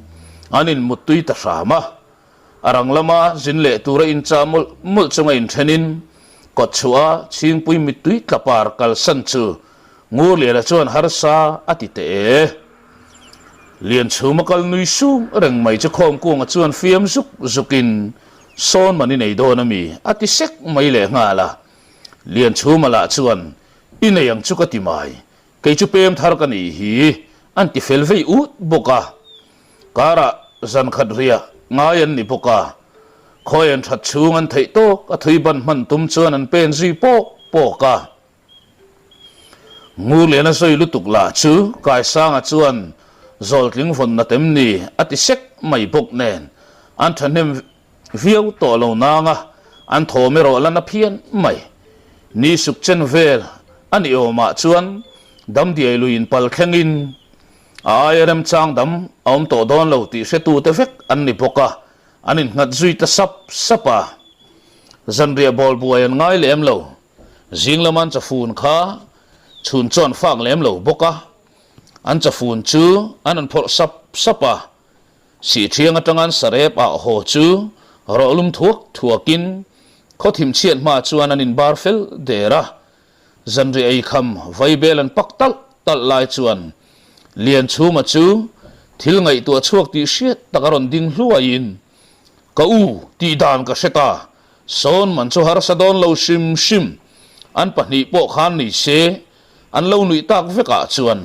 an inmuttui ta hram a. A rang lama zin leh tura inchah mawlh mawlh chunga inthenin kawtchhuah a chhingpui mittui tlapar kalsan chu Ngurliana chuan harsa a ti teh e. Lianchhuma kal nui sung reng mai chu Khawmkunga chuan fiam zuk zukin sawn man i nei dawn a mi? a ti sek mai leh nghal a. Lianchhuma lah chuan I nei ang chu ka ti mai, kei chu pem thar ka nih hi an ti fel vei ut bawk a. Karah zan khat riah ngai an ni bawk a, khawi an that chhung an theih tawk a thui ban hman tum chuan an pen zui pawk pawk a. Ngurliana sawi lutuk lah chu Kaisanga chuan zawltling vawnna tem ni a ti sek mai bawk nen an thahnem viau tawh lo nanga an thawm erawh la na phian mai. Ni suk chen vel a ni awmah chuan damdiai luiin pal thlengin a aia remchang dam a awm tawh dawn lo tih hretute vek an ni bawk a, an innghat zui ta sap sap a. Zanriah bawl buai an ngai lem lo. Zing lama an chafun kha chhun chuan fak lem lo bawk a, an chafun chu an rawn phawrh sap sap a, Sihthiang atanga an sarep ah haw chu rawh lum thuak thuakin khaw thim chhiat hma chuan an inbar fel der a, zanriah ei kham vaibel an pak talh talh lai chuan Lianchhuma chu thil ngaihtuah chhuak tih hriat tak a rawn ding hluaiin Ka u, tih dan ka hre ta. Sawn man chu harsa dawn lo hrim hrim. An pahnih pawh khan ni se, an lo nuih tak vekah chuan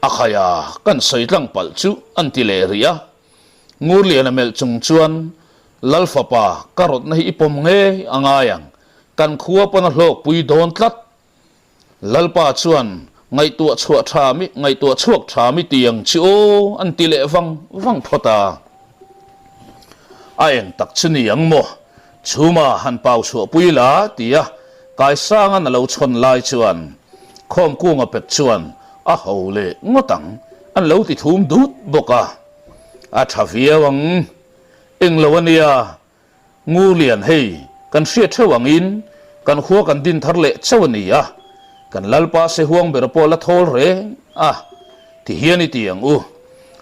a khaia kan sawi tlang palh chu an ti leh rih a. Ngurliana melh chung chuan, Lal fapa, ka rawtna hi i pawm ngei a ngai ang, kan khua pawn a hlawkpui dawn tlat. Lalpa chuan ngaihtuah chhuah tha mi ngaihtuah chhuak tha mi ti ang chi aw an ti leh vang vang phawt a. A eng tak chu ni ang maw? Chhuma han pau chhuah pui la ti a Kaisanga'n a lo chhawn lai chuan Khawmkunga pek chuan a ho leh ngawt ang an lo ti thum dut bawk a. A tha viau ang. Englo a nia. Ngurlian hei, kan hriat theuh angin kan khua kan din thar leh chauh a ni a, kan Lalpa se huang ber pawh la thawl reng a, ti hian i ti ang u.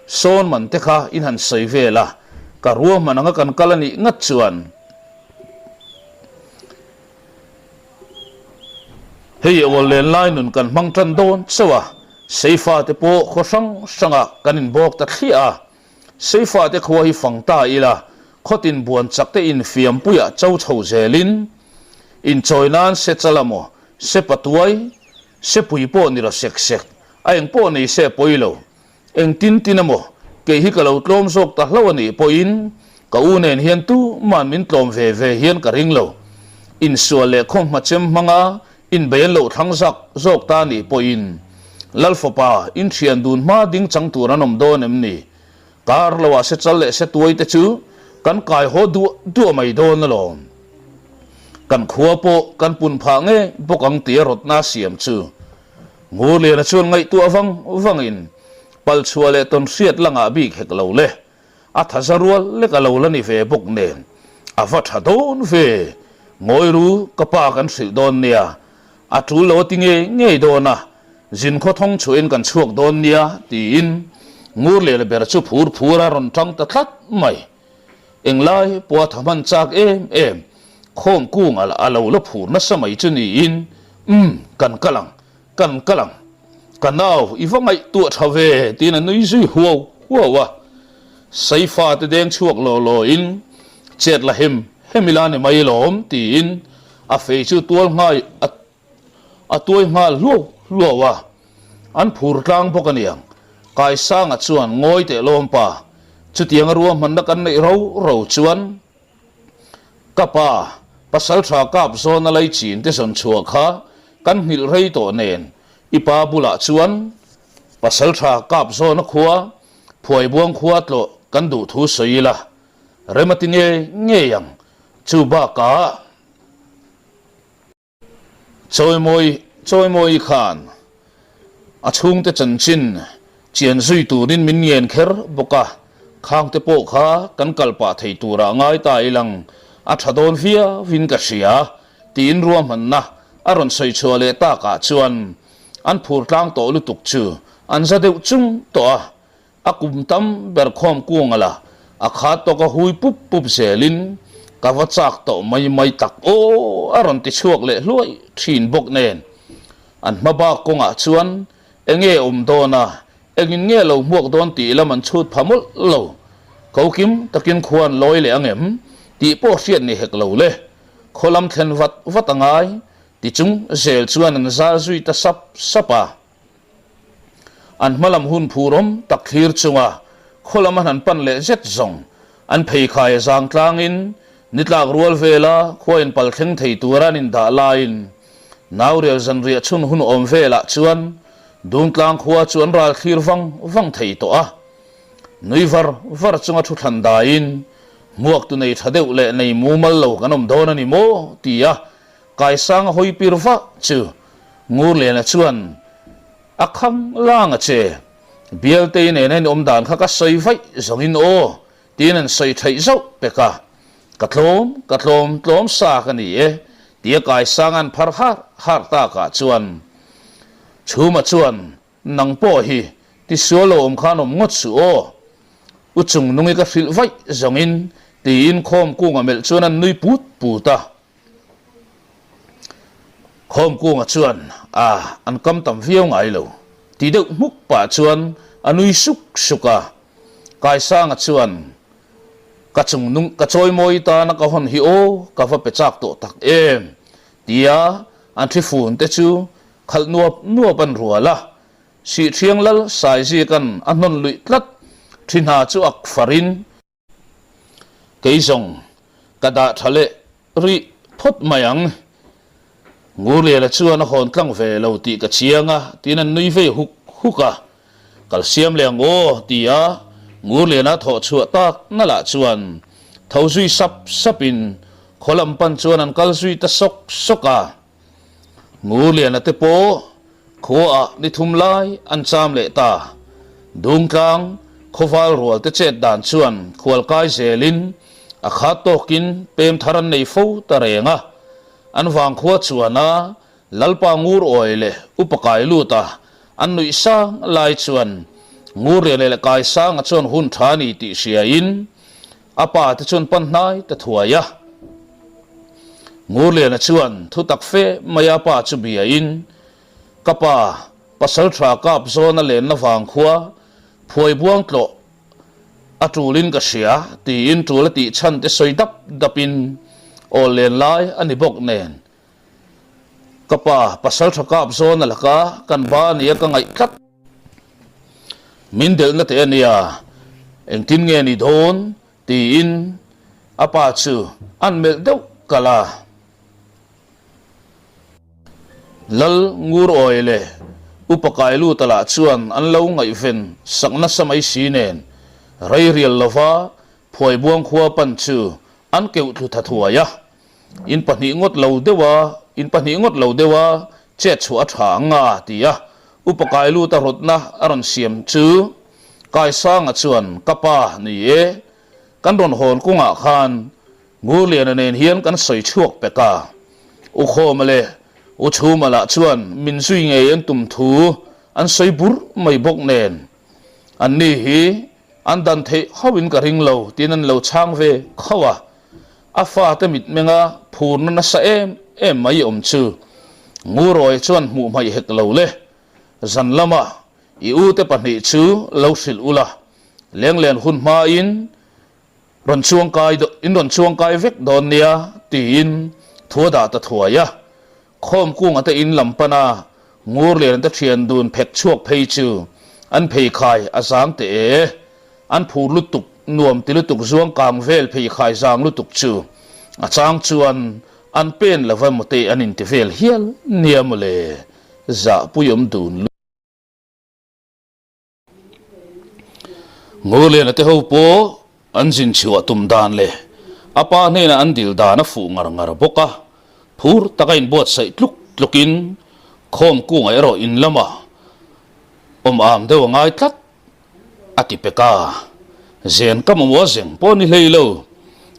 Sawn man te kha in han sawi vel a, ka ruahman anga kan kal a nih ngat chuan hei awl len lai nun kan hmang tan dawn chauh a, Seifa te pawh khaw hrang hrangah kan inbawk ta thliah a, Seifate khua hi fang ta ila, khawtin buan chak te infiampuiah cho chho zelin, inchawi nan se chal a maw, se patuai, se pui pawh ni ra sek sek, a eng pawh nei se pawi lo. Eng tin tin a maw, kei hi ka lo tlawm zawk ta hlo a nih pawhin, ka u nen hian tuman min tlawm ve ve hian ka ring lo. Insual leh khawmhma chem hmanga inbei an lo thlang zak zawk ta nih pawhin Lal fapa inthian dun hma ding chang tur an awm dawn em ni? Kar loah se chal leh se tuai te chu kan kai haw duah duah mai dawn alawm. Kan khua pawh kan pun phah ngei bawk ang tia rawtna siam chu Ngurliana chuan ngaihtuah vang vangin palchhuah leh tawn hriat langah bik hek lo le. A tha za rual lek a lo la ni ve bawk nen, a va tha dawn ve. Ngawi ru, ka pa kan hrilh dawn nia. A tul lo a ti ngei ngei dawn a, zin khaw thawng chhuahin kan chhuak dawn nia, tiin Ngurliana ber chu phur phur a rawn tang ta tlat mai. Englai pawh a tha hman chak em em, khawm kungah lah a lo la phur nasa mai chu niin, Umm, kan kal ang, Kan kal ang. Ka nau, i va ngaihtuah tha ve, tiin a nui zui huau huau a. Saifa te deng chhuak law law in, chet la hem hem ila ni mai lawm, tiin a fei chu tual nghai a a tuai nghal hluau hluau a. An phur tlang bawk a niang. Kaisanga chuan ngawi teh lawm pa, chutianga ruahmanna kan neih ro ro chuan, Ka pa, Pasalṭha kap zawna lei chin te zawn chhuah kha kan nghilh rei tawh nen i pa bulah chuan Pasalṭha kap zawna khua Phuaibuang khua tlawh kan duh thu sawi ila rem a ti ngei ngei ang. Chu bakah Chawimawi Chawimawi khan a chhungte chanchin chian zui turin min ngen kher bawk a, khangte pawh kha kan kal pah thei turah ngai ta ilang a tha dawn viauin ka hria tiin ruahmanna a rawn sawi chhuah leh takah chuan an phur tlang tawh lutuk chu an za deuh chung tawh a. A kum tam ber khawm kung ala, a khat tawk a hui pup pup zelin ka va chak tawh mai mai tak aw a rawn ti chhuak leh hluai thin bawk nen. An hma bak kawngah chuan enge awm dawn a, engin nge lo hmuak dawn tih lam an chhut pha mawlh lo. Ko kim takin khua an lawi leh angem tih pawh hriat ni hek lo le. Khaw lam thlen vat vat a ngai ti chung zel chuan an zal zui ta sap sap a. An hmalam hun phurawm tak thlir chunga khaw lam an han pan leh zet zawng an pheikhai a zang tlangin nitlak rual vela khua in pal thleng thei tura an indah laiin Naurial zanriah chhun hun awm velah chuan Dungtlang khua chu an ral thlir vang vang thei tawh a. Nui var var chunga thu thlan daiin hmuaktu nei tha deuh leh nei mumal lo kan awm dawn a ni maw? ti a Kaisanga hawi pir vah chu Ngurliana chuan, A khang lang a che, Bialtei nena in awm dan kha ka sawi vaih zawngin aw, tiin an sawi theih zauh pek a. Ka tlawm, ka tlawm, tlawm sa ka ni e, tia Kaisanga an phar har har takah chuan Chhuma chuan, Nang pawh hi tisual lo awm khan awm ngawt suh aw, U Chungnungi ka hrilh vaih zawngin, tiin khawm kunga melh chuan an nui put put a. Khawmkunga chuan a an kam tam viau ngai lo ti deuh hmuk pah chuan a nui suk suk a. Kaisanga chuan ka chung nung ka chawimawi tana ka hawn hi aw ka va pe chak tawh tak em tia an thi fun te chu khalh nuap nuap an rual a. Sihthiang lal Saizikan a hnawn luih tlat thi hna chu ak farin Kei zawng ka dah tha leh rih phawt mai ang. Ngurliana chuan a hawn tlang ve lo tih ka chiang a, tiin an nui vei huk huk a. Kal siam leh ang aw, ti a Ngurliana thawh chhuah tak na lah chuan tho zui sap sapin khaw lam pan chuan an kal zui ta sawk sawk a. Ngurliana te pawh khuaah ni thum lai an cham leh ta. Dungtlang khawval rual te chet dan chuan khualkai zelin a khat tawkin pem thar an nei fo ta reng a. An vangkhua chuana Lalpa Ngur awi leh Upa kai lut a, an nuih sang lai chuan Ngurliana leh Kaisanga chuan hun tha ni tih hriain A pa te chuan pan hnai ta thuai a. Ngurliana chuan thu tak fe mai a pa chu biain, Ka pa, pasal tha kap zawn a lenna vang khua phuai buang tlawh a tulin ka hria tiin tul a tih chhan te sawi dap dapin awl len lai a ni bawk nen. Ka pa, pasal tha kap zawn a laka kan ba nia ka ngaih tlat. Min delhna teh a nia, engtin nge ni dawn? tiin a pa chu an melh deuh kalh a. Lal Ngur Awi leh Upa Kailuta lah chuan an lo ngaihven sak nasa mai si nen, rei rial lova Phuaibuang khua pan chu an keuh thlu tha thuai a. In pahnih ngawt lo deuh a, in pahnih ngawt lo deuh a, chet chhuah a tha ang a, ti a. Upa Kailuta rawtna a rawn siam chu Kaisanga chuan, Ka pa, ni e, kan rawn hawn kawngah khan Ngurliana nen hian kan sawi chhuak pek a. U Khawma leh U Chhuma lah chuan min zui ngei an tum thu an sawi burh mai bawk nen, anni hi an dan theih hauhin ka ring lo tiin an lo chhang ve khauh a. A fate mitmenga phurna nasa em em mai awm chu Ngurawi chuan hmuh hmaih hek lo le. Zan lama i ute pahnih chu lo hrilh ula, lenglen hun hmain rawn chuangkai in rawn chuangkai vek dawn nia tiin thu a dah ta thuai a. Khawmkunga te in lam pana Ngurliana te thian dun phek chhuak phei chu an pheikhai a zang teh e. An phur lutuk, nuam ti lutuk zuang kang vel pheikhai zang lutuk chu a chang chuan An pen lova maw te an inti vel hial nia maw le, zahpuiawm dun lutuk. Ngurliana te ho pawh an zin chhuah tum dan leh a pa hnenah an dil dan a fuh ngar ngar bawk a, phur taka inbuatsaih tluk tlukin khawm kungah erawh in lamah awm am deuh a ngai tlat a ti pek a, Zen ka mamawh a zeng pawh ni hlei lo,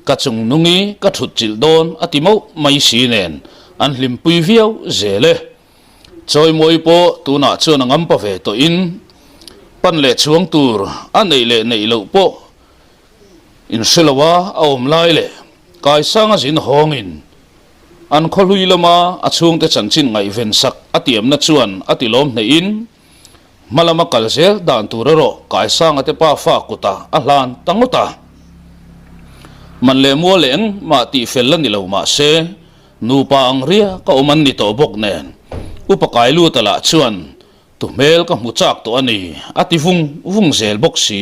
ka chung nungi ka thut chilh dawn a ti mauh mai si nen an hlimpui viau zel e. Chawimawi pawh tunah chuan a ngampa ve tawhin pan leh chhuang tur a neih leh neih loh pawh inhre lo a, a awm lai leh Kaisanga zin hawngin an khawhlui lama a chhungte chanchin ngaihven sak a tiamna chuan a tilawm hnehin hma lama kal zel dan tur erawh Kaisanga te pa fa kutah a hlan ta ngawt a. Man leh mual leh engmah tihfel la ni lo mahse Nupa ang ria ka awm an ni tawh bawk nen, Upa Kailuta lah chuan tu hmel ka hmu chak tawh a ni, a ti vung vung zel bawk si.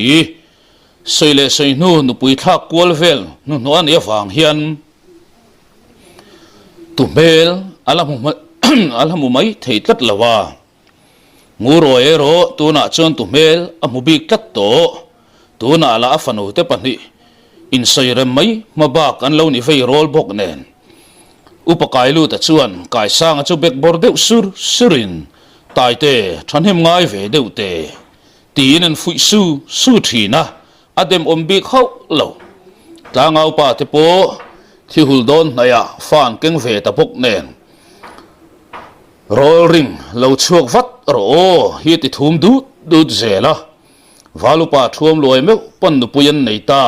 Sawi leh sawi hnu nupui thlak kual vel hnuhnawh a nih avang hian tu hmel a la hmu a la hmu mai thei tlat lo a. Ngurawi erawh tunah chuan tu hmel a hmu bik tlat tawh. Tunah lah a fanu te pahnih insawi rem mai hma bak an lo ni vei rawl bawk nen. Upa Kailuta chuan Kaisanga chu bek bawr deuh sur surin, Taite, thahnem ngai ve deuh te, tiin an fuih su su thin a, a dem awm bik hauh lo. Tlangaupa te pawh thi hul dawn hnaihah fa an keng ve ta bawk nen. Roll ring lo chhuak vat rawh aw hi ti thum dut dut zel a, Valupa thuam luai meuh pawn nupui an nei ta.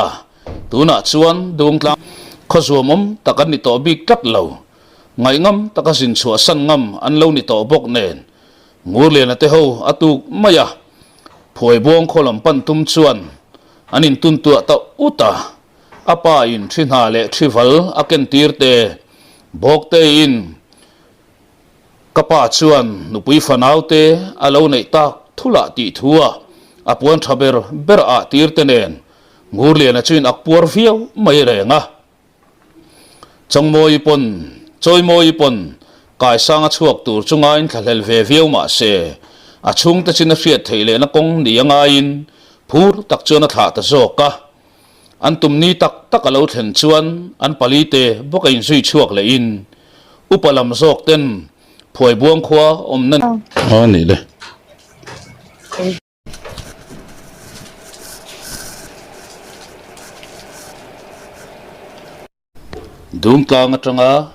Tunah chuan Dungtlang khaw zuamawm tak an ni tawh bik tlat lo. Ngaihngam taka zin chhuah san ngam an lo ni tawh bawk nen Ngurliana te ho a tuk mai a, Phuaibuang khaw lam pan tum chuan an intuntuah ta ut a, a pa in thi hna leh thi val a ken tir te, Bawkte in Ka pa chuan nupui fanaute a lo neih tak thulah tih thua a puan tha ber ber ah tir te nen Ngurliana chu in ak puar viau mai reng a. Chawngmawii pawn Chawimawii pawn Kaisanga chhuak tur chu ngaiin thlahlel ve viau mah se a chhungte chin a hriat theih lehna kawng ni a ngaiin phur tak chuan a thlah ta zawk a. An tum ni tak tak a lo thlen chuan an pali te bawk a inzui chhuak leh in upa lam zawk ten Phuaibuang khua awmna A nih le. Dungtlang atanga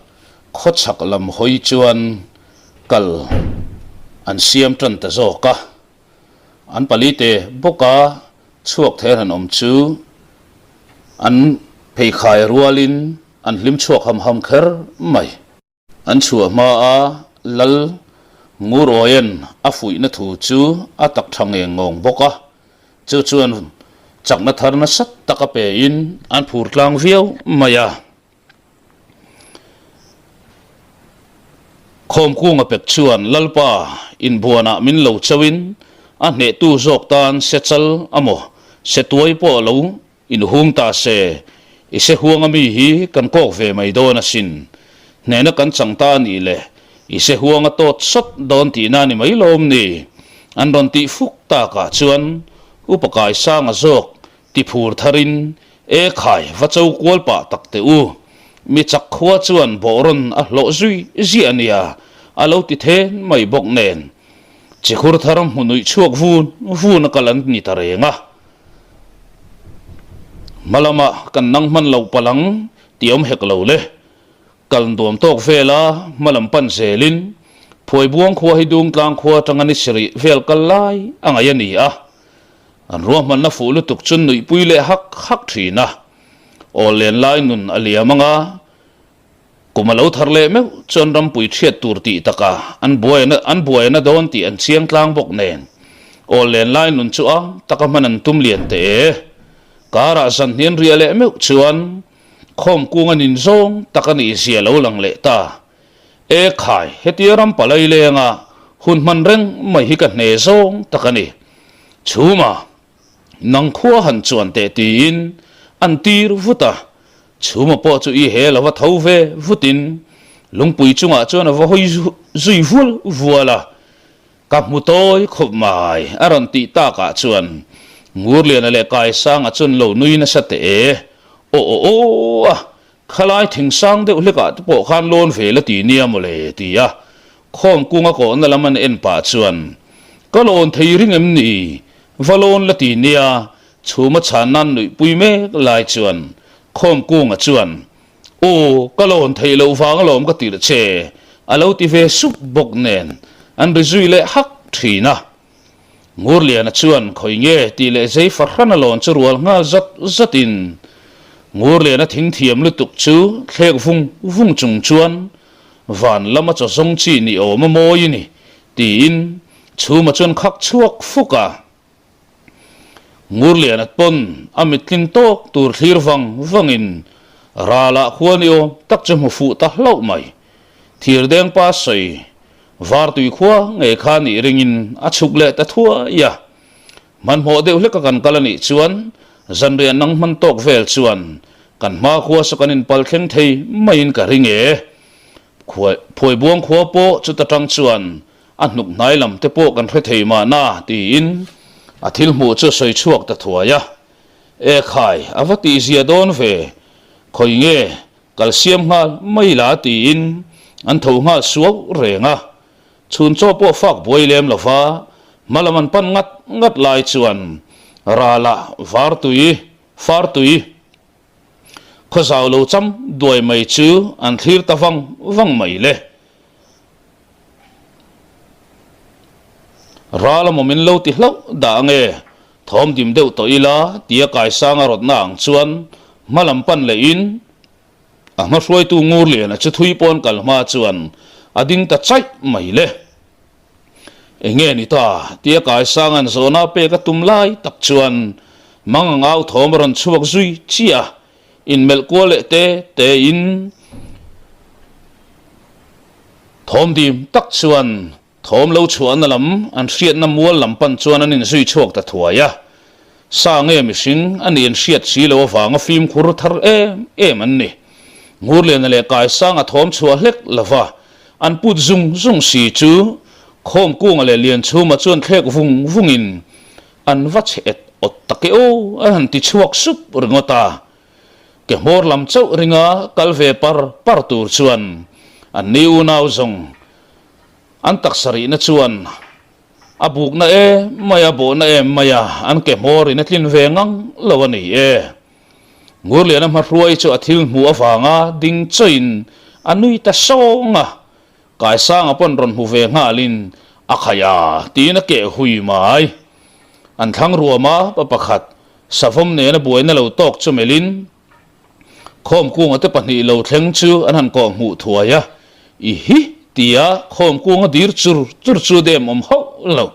khawchhak lam hawi chuan kal an siam tan ta zawk a. An palite bawka chhuak thei an han awm chu an pheikhai rualin an hlim chhuak ham ham kher mai. An chhuah hmaa Lal Ngurawian a fuihna thu chu a tak tha ngeng ngawng bawk a, chu chuan chakna thar nasa taka pein an phur tlang viau mai a. Khawmkunga pek chuan Lalpa inbuanah min lo chauhin a hnehtu zawk tan se chal a maw, se tuai pawh a lo inhung ta se, i se huanga mi hi kan kawk ve mai dawn asin. Hnehna kan chang ta a nih le, i se huanga tawt sawt dawn tihna a ni mai lawm ni? An rawn tih fuk takah chuan Upa Kaisanga zawk Ti phur tharin, E khai, va cho kual pah tak teh u. Mi chak khua chuan bawhrawn a hlawh zui ziah a nia, a lo ti then mai bawk nen. Chikhur thar hmu nuih chhuak vun vun a kal an ni ta reng a. Hma lama kan nang hman lo palang tih awm hek lo le. Kal nuam tawk vela hma lam pan zelin Phuaibuang khua hi Dungtlang khua atanga ni sarih vel kal lai a ngaih a ni a. An ruahmanna fuh lutuk chu nuihpui leh hak hak thin a, aw len lai nun a liam anga kum a lo thar leh meuh chuan rampui thiat tur tih takah an buaina an buaina dawn tih an chiang tlang bawk nen aw len lai nun chu ang taka hman an tum lian teh e. Karah zan hnian riah leh meuh chuan khawm kung a nin zawng tak a nih zia lo lang leh ta. E khai, hetia ram palai lenga hun hman reng mai hi ka hne zawng tak a ni. Chhuma, nang khua han chuan teh tiin an tir vut a, Chhuma pawh chu i he lova tho ve vutin. Lungpui chungah chuan a va hawi zui vual vual a, Ka hmu tawi khawp mai, a rawn tih takah chuan Ngurliana leh Kaisanga chuan lo nui nasa teh e. Aw aw aw a, khalai thing sang deuh hlekah te pawh khan lawn ve la ti nia mawle, ti a khawm kunga kawhna lam an en pah chuan, Ka lawn thei ring em ni? Va lawn la ti nia, chhuma chhan nan nuihpui mek lai chuan khawm kunga chuan, Aw, ka lawn theih loh vang alawm ka tirh che, a lo ti ve sup bawk nen an ri zui leh hak thin a. Ngurliana chuan khawi nge tih leh zei fahran a lawn chu rual nghal zat zatin Ngurliana thing thiam lutuk chu thlek vung vung chung chuan van lama chaw zawng chi ni awm a mawi ni tiin chhuma chuan khak chhuak fuk a. Ngurliana pawn a mitling tawk tur thlir vang vangin ralah khua ni awm tak chu hmu fuh ta hlauh mai. Thirdeng pa sawi Vartui khua ngei kha nih ringin a chhuk leh ta thuai a. Hmanhmawh deuh hleka kan kal a nih chuan zanriah nang hman tawk vel chuan kan hma khua saw kan inpal thleng thei maiin ka ring e. Phuaibuang khua pawh chuta tang chuan A hnuk hnai lam te pawh kan hre thei mahna tiin a thil hmuh chu a sawi chhuak ta thuai a. E khai, a va tihzia dawn ve, khawi nge kal siam nghal mai la tiin an tho nghal suau reng a. Chhun chaw pawh fak buai lem lo va, hma lam an pan ngat ngat lai chuan ralah vartui, fartui, Khawzau lo cham duai mai chu an thlir ta vang vang mai le. Ral amaw min lo ti hlauh dah ange, thawm dim deuh tawh ila tia kaisanga rawtna ang chuan hma lam pan lehin a hma hruaitu Ngurliana chu thui pawn kal hma chuan a ding ta chaih mai le. Enge ni ta? tia Kaisanga'n zawhna pek a tum lai tak chuan mang ang au thawm a rawn chhuak zui chiah a, inmelh kual leh te te in thawm dim tak chuan thawm lo chhuahna lam an hriatna mual lam pan chuan an inzui chhuak ta thuai a, sa nge mihring a nih an hriat si lo avanga fimkhur thar em em an ni. Ngurliana leh Kaisanga thawm chhuah hlek lova An put zung zung si chu Khawmkunga leh Lianchhuma chuan thlek vung vungin an va chhe et awt tak e aw a han ti chhuak sup ringawt a. Ke hmawr lam chauh ringa kal ve par par tur chuan an ni unau zawng an taksa rihna chuan a bukna em mai a, bawhna em mai a, an ke hmawrin a tlin ve ngang lo a ni e. Ngurliana hmahruai chu a thil hmuh avanga ding chawin a nui ta sawng a, Kaisanga pawn rawn hmu ve nghalin a khaih a tiin a keh hui mai. An thlang ruama pa pakhat savawm nena buaina lo tawk chu melhin Khawmkunga te pahnih lo thleng chu an han kawh hmuh thuai a, I hi tia Khawmkunga dir chur chur chu dem awm hauh lo.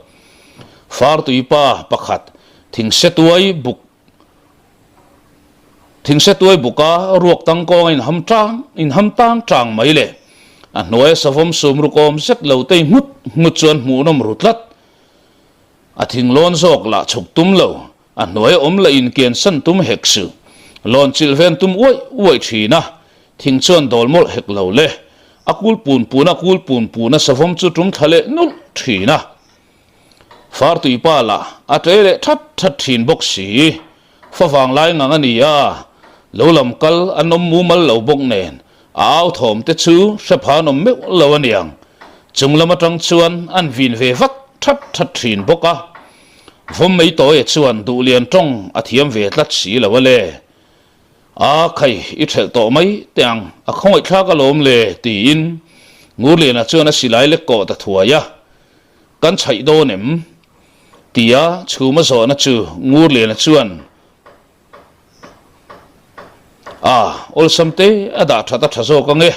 Fartuipa pakhat thingse tuai buk Thingse tuai buka ruak tangkawng a inham tang inham tang tang mai le. A hnuaia savawm sum rukawm zet lo tei nghut nghut chuan hmuhnawm ru tlat. A thing lawn zawk lah chhuk tum lo, a hnuaia awm lah inkian san tum hek suh. Lawn chilh ven tum uaih uaih thin a, thing chuan dawl mawlh hek lo le. A kul pun pun a kul pun pun a savawm chu tum thla leh nulh thin a. Fartui pa lah a tle leh that that thin bawk si. Fa vanglai ngang a ni a, lo lam kal an awm mumal lo bawk nen a au thawm te chu hre phan awm meuh lo a niang. Chung lam atang chuan an vin ve vat that that thin bawk a. Vawm mai tawia chuan duhlian tawng a thiam ve tlat si lo a le. A khai i thelh tawh mai teh ang, a khawngaihthlak alawm le tiin Ngurliana chuan a silai lek kawh ta thuai a. Kan chhaih dawn em? Tia chhuma zawhna chu Ngurliana chuan A, awlsam te a dah that a tha zawk ange,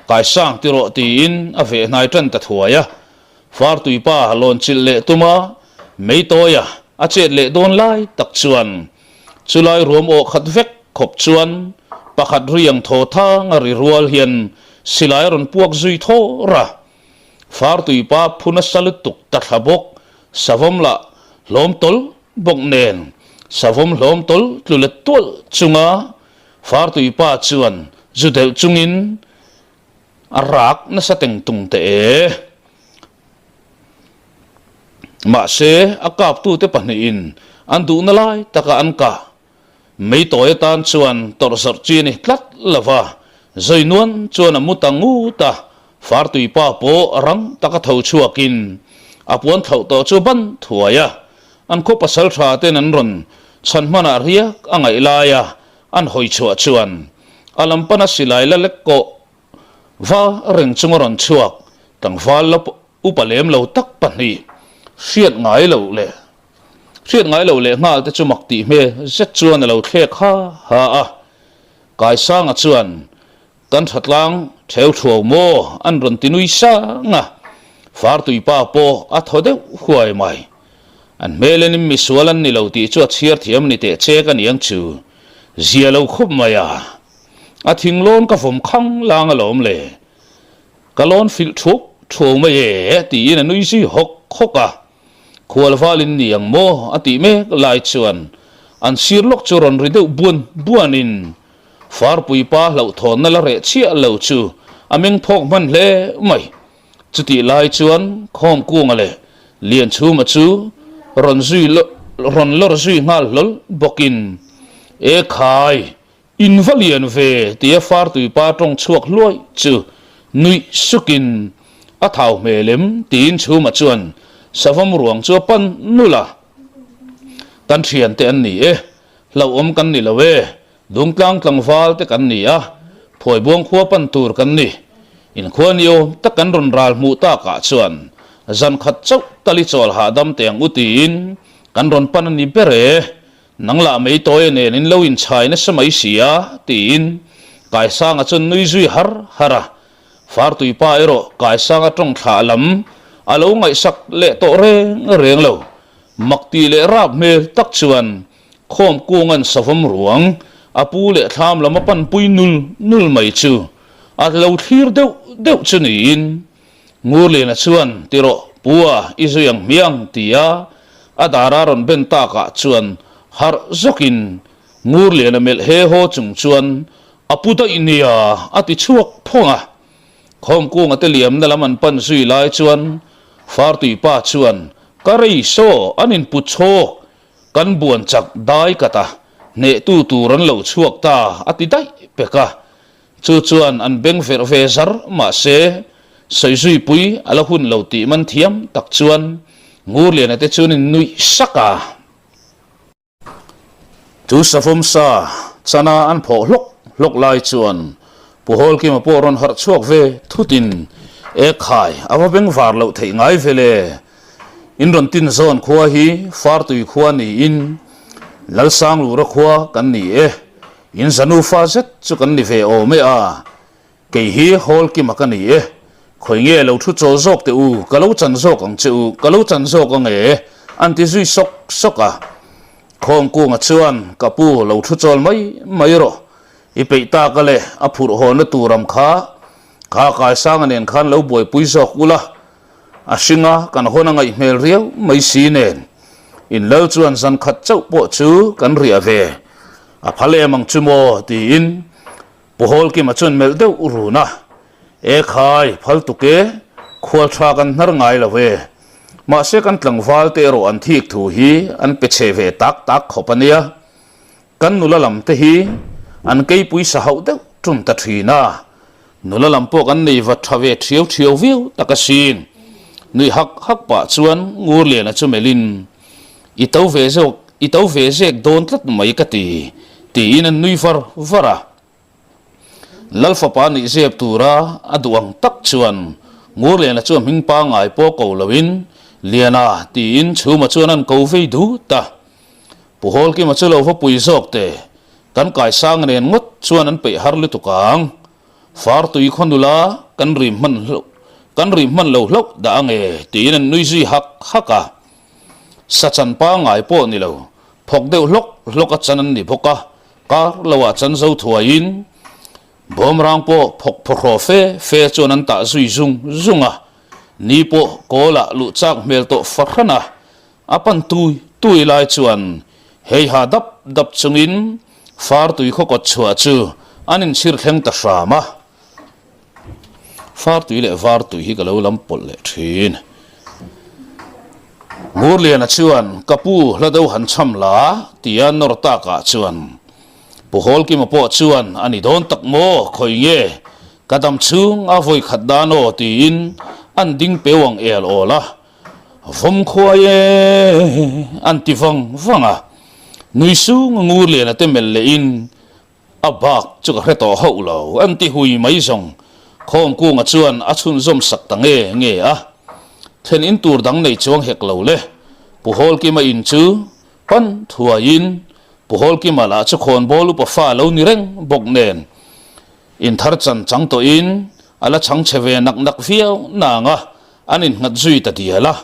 kaisang ti rawh tiin a veh hnai tan ta thuai a. Fartuipa lawn chilh leh tuma Meitawia a chet leh dawn lai tak chuan chulai ruam awh khat vek khawp chuan pakhat riang thaw thang a ri rual hian silai a rawn puak zui thawr a. Fartuipa phu nasa lutuk ta thla bawk, savawm lah hlawm tawlh bawk nen, savawm hlawm tawlh tlu let tualh chunga Fartuipa chuan zu deuh chungin. A rak nasa teng tung teh e. Mahse, a kaptute pahnihin an duhna lai taka an kah. Mei tawi atan chuan tawrh zawrh chi a ni tlat lo va, Zoinuan chuan a mu ta ngut a, Fartuipa pawh rang taka tho chhuakin a puan thlauh tawh chu ban thuai a, an khaw pasal tha ten an rawn chhan hmanah riak a ngaih laia an hawi chhuah chuan a lam pana silai la lek kawh va reng chunga rawn chhuak tlangval la upa lem lo tak pahnih hriat ngai loh leh Hriat ngai lo leh nghal te chu mak tih hmel zet chuan a lo thlek ha ha a. Kaisanga chuan, Kan thatlang theu thuau maw? an rawn ti nui sang a. Fartuipa pawh a thaw deuh huai mai. An hmel enin misual an ni lo tih chu a chhiar thiam ni teh che ka niang chu. Zia lo khawp mai a. A thinglawn ka vawm khang lang alawm le. Ka lawn filh thuak thuau mai e tiin a nui zui hawk hawk a. Khual valin ni ang maw a tih mek lai chuan an sir lawk chu rawn ri deuh buan buanin Farpui pa hlauhthawnna la reh chiah lo chu a meng phawk hman hle mai. Chutih lai chuan Khawmkunga leh Lianchhuma chu rawn zui rawn lawr zui nghal hlawl bawkin E khai! In va lian ve tia Fartuipa tawng chhuak hluai chu nuih sukin a thau hmel em tiin Chhuma chuan Savawm ruang chu a pan nulh a. Kan thiante an ni e, hlauhawm kan ni lo e, Dungtlang tlangval te kan ni a, Phuaibuang khua pan tur kan ni. Inkhua ni awm tak kan rawn ral hmuh takah chuan zan khat chauh tali chawl hahdam teh ang u tiin kan rawn pan a ni ber e. Nang lah mei tawi nen in lo inchhai nasa mai si a, tiin Kaisanga chuan nui zui har har a. Fartuipa erawh Kaisanga tawng thlah lam a lo ngaihsak leh tawh reng reng lo. Mak tih leh rap hmel tak chuan Khawmkunga'n savawm ruang a pu leh thlam lam a panpui nul nul mai chu a lo thlir deuh deuh chu niin Ngurliana chuan, Ti rawh, Pua, i zui ang hmiang, ti a, a dara rawn ben takah chuan harh zawkin Ngurliana melh he haw chung chuan a pu daih nia, a ti chhuak phawng a. Khawmkunga te liamna lam an pan zui lai chuan Fartuipa chuan, Ka rei saw, an input chhawk, kan buan chak dai kat a, hnehtu tur an lo chhuak ta, a ti daih pek a. Chu chuan an beng verh ve zar mahse Sawizuipui a la hun lo tih man thiam tak chuan Ngurliana te chuan in nuih sak a. Chu savawm sa chana an phawh hlawk hlawk lai chuan Pu Hawlkima pawh rawn harh chhuak ve thutin E khai a va beng var loh theih ngai ve le. In rawn tin zawn khua hi Fartui khua niin Lalsanglura khua kan ni e. In zanufa zet chu kan ni ve awm e a, kei hi Hall Kima ka ni e, khawi nge lo thu chawl zawk teh u, ka lo chan zawk ang che u, ka lo chan zawk ang e, an ti zui sawk sawk a. Khawmkunga chuan, Ka pu, lo thu chawl mai mai rawh, i peih tak a le, a phurh hawna tur am kha, kha Kaisanga nen khan lo buaipui zawk ula, A hringa kan hawn a ngaih hmel riau mai si nen in lal chuan zan khat chauh pawh chu kan riah ve a phal em ang chu maw tiin Pu Hawlkima chuan melh deuh run a, E khai, phal tuk e, khual tha kan hnar ngai lo e. Mahse kan tlangval te erawh an thik thu hi an pe chhe ve tak tak khawp a nia. Kan nula lam te hi an keipui sa hauh deuh tum ta thin a, nula lam pawh kan nei va tha ve thiau thiau viau tak asin. Nuih hak hak pah chuan Ngurliana chu melhin, I to ve zawk, i to ve zek dawn tlat mai ka ti, tiin an nui var var a. Lal fapa nih zep tura a duh ang tak chuan Ngurliana chu a hming pangngai pawh ko loin, Liana tiin Chhuma chuan an ko vei dut a. Pu Hawlkima chu lo va pui zawk teh, kan kaisang nen ngawt chuan an peih har lutuk ang. Fartui khaw nula kan rim hman hlauh, kan rim hman lo hlauh dah ange tiin an nui zui hak hak a. Sa chan pangngai pawh ni lo, phawk deuh hlawk hlawk a chan an ni bawk a, kar loah chan zo thuaiin bawmrang pawh phawk phawhraw fe fe chuan an tah zui zung zung a. Ni pawh kawlah luh chak hmel tawh fahran a, A pan tui tui lai chuan hei ha dap dap chungin far tui khaw kawt chhuah chu an inchhir thleng ta hram a. Fartui leh Vartui hi ka lo lam pawlh leh thin. Ngurliana chuan, Ka pu, hla deuh han cham la, tia nawr takah chuan Pu Hawlkima pawh chuan, A ni dawn tak maw, khawi nge ka dam chhung a vawi khat dan aw, tiin an ding peu ang el awl a. Vawm khuai e, an ti vang vang a. Nui sung a Ngurliana te melh lehin A bak chu ka hre tawh hauh lo, an ti hui mai zawng. Khawmkunga chuan a chhunzawm sak ta nge nge a. Thlen in tur dang nei chuang hek lo le. Pu Hawlkima in chu pan thuaiin Pu Hawlkima lah chu khawnbawl upa fa lo ni reng bawk nen in thar chan chang tawhin a la chhang chhe ve nak nak viau nang a, an innghat zui ta dial a.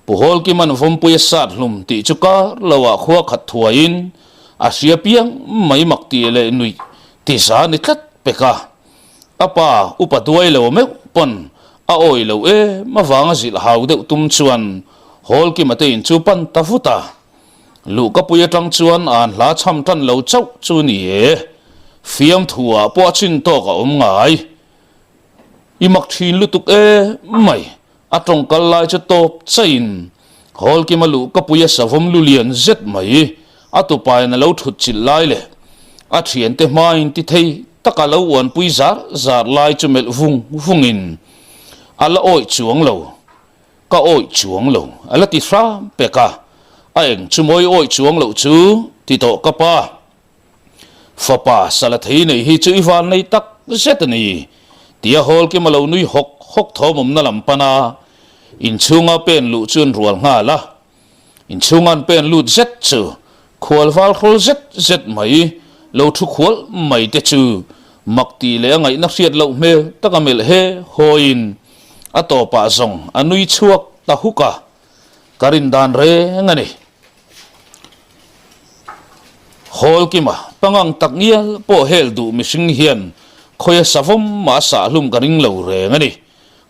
Pu Hawlkima'n Vawmpui a sat hlum tih chu kar loah khua khat thuaiin a hria piang mai mak tih leh nuih ti za ni tlat pek a. A pa upa duai lo meuh pawn a awi lo em avanga zilh hau deuh tum chuan Hawlkima te in chu pan ta vut a. Luhkapui atang chuan an hla chham tan lo chauh chu ni e. Fiamthuah pawh a chin tawk a awm ngai. I mak thin lutuk em mai. A tawng kal lai chu tawp chaiin Hawlkima luh ka pui a savawm lu lian zet mai. A tupain a lo thut chilh lai leh a thiante hmain ti thei taka lo uanpui zar zar lai chu melh vung vungin a la awih chuang lo, ka awih chuang lo a la ti hram pek a, a eng chu mawi awih chuang loh chu ti tawh ka pa. Fapa Salathei nei hi chu i van nei tak zet a ni, tia Hawlkima lo nui hawk hawk thawm awmna lam pan a, inchhunga pen luh chu an rual nghal a. Inchhunga an pen lut zet chu khual val hrawl zet zet mai, lo thu khual mai te chu mak tih leh a ngaihna hriat loh hmel taka melh he hawiin a tawpah zawng a nui chhuak ta huk a, ka rin dan reng a ni. Hawlkima, pangang tak ngial pawh hel duh mihring hian khawia savawm mah a sah hlum ka ring lo reng a ni.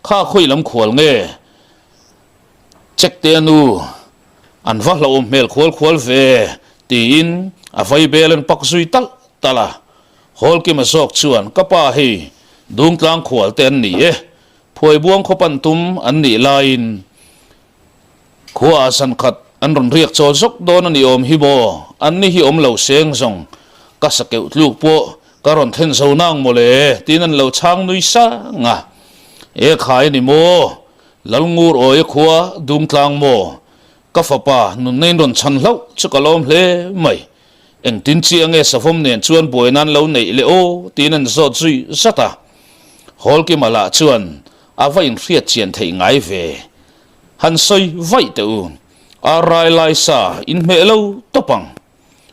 Kha khawi lam khual nge? Check te a nu, an va hlauhawm hmel khual khual ve, tiin a vai bel an pak zui talh talh a. Hawlkima zawk chuan, Ka pa hei, Dungtlang khual te an ni e. Phuaibuang khaw pan tum an nih laiin Khua ah zan khat an rawn riak chawl zawk dawn a ni awm hi maw? An ni hi awm lo seng zawng ka sa keuh tluk pawh ka rawn thlen zo nang maw le? tiin an lo chhang nui sang a. E khai a ni maw? Lalngur awia khua Dungtlang maw? Ka fapa nunna in rawn chhan hlauh chu ka lawm hle mai. Engtin chiah nge savawm nen chuan buai nan lo neih le aw? tiin an zawt zui zat a. Hawlkima lah chuan a va inhriat chian theih ngai ve. Han sawi vaih teh u, ar rai lai sa in hmeh lo tawp ang.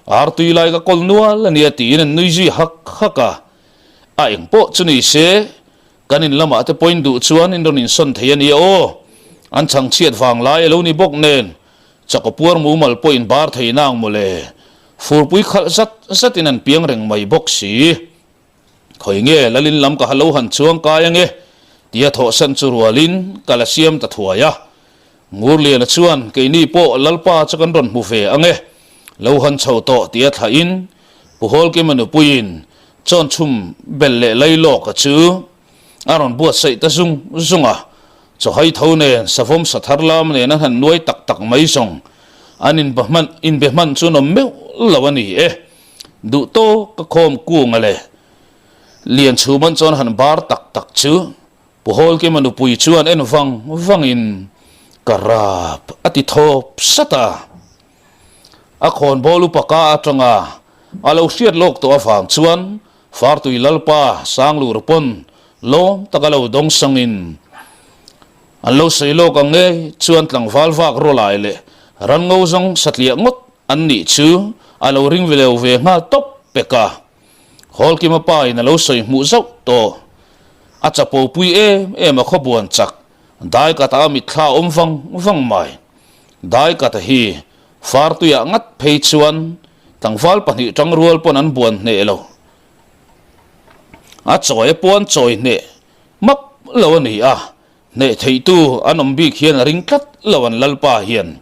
Ar tui lai ka kawl nual a nia tiin an nui zui hak hak a. A eng pawh chu ni se, kan in lamah te pawhin duh chuan in rawn insawn thei a nia aw. An chhangchhiat vang lai a lo ni bawk nen, chakapuar mumal pawh in bar thei nang mawle. Furpui khalh zat zatin an piang reng mai bawk si. Khawi nge Lalin lam ka lo han chuang kai ange tia thawhsan chu rualin ka la siam ta thuai a. Ngurliana chuan keini pawh Lalpa chu kan rawn hmu ve ange, lo han chho tawh tia thlahin Pu Hawlkima nupuiin chawnchhum bel leh Lailawka chu a rawn buatsaih ta zung zung a. Chawhai tho nen savawm sathar lam nen an han nuai tak tak mai zawng an inbe hman chu an awm meuh lo a ni e. Duh tawk ka khawm kunga le. Lianchhuman chuan han bar tak tak chu Pu Hawlkima nupui chuan en vang vangin ka rap a ti thawp sat a. A khawnbawl upa ka atanga a lo hriat lawk tawh avang chuan Fartui Lalpa Sanglur pawn lawm taka lo dawng sangin an lo sawi lawk ang nge chuan tlangval vak rawlai leh ranngo zawng satliah ngawt An nih chu a lo ring ve lo ve nghal tawp pek a, Hawlkima pa in a lo sawi hmuh zauh tawh. A chapo pui em em a khawbuan chak, Daikata a mitthla awm vang vang mai. Daikata hi Fartuiah ngat phei chuan tlangval pahnih tangrual pawn an buan hneh lo. A chawi a puan chawi hneh map lo a ni a, Hneh theihtu an awm bik hian a ring tlat lo an Lalpa hian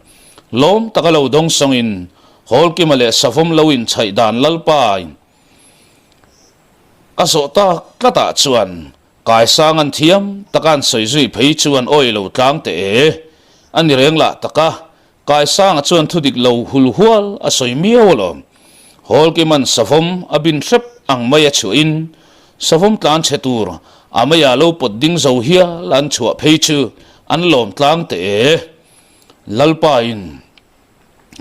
lawm taka lo dawng sawngin Hawlkima leh Savawm lo inchhaih dan Lalpa in a zawh tak tlatah chuan Kaisang an thiam taka an sawi zui phei chuan awi lo tlang teh e. A ni reng lah taka Kaisanga chuan thu dik lo hul hual a sawi miau alawm. Hawlkiman savawm a bin hrep ang mai a chhuahin savawm tlan chhe tur a meiah lo pawt ding zo hial an chhuah phei chu an lawm tlang teh e. Lalpa in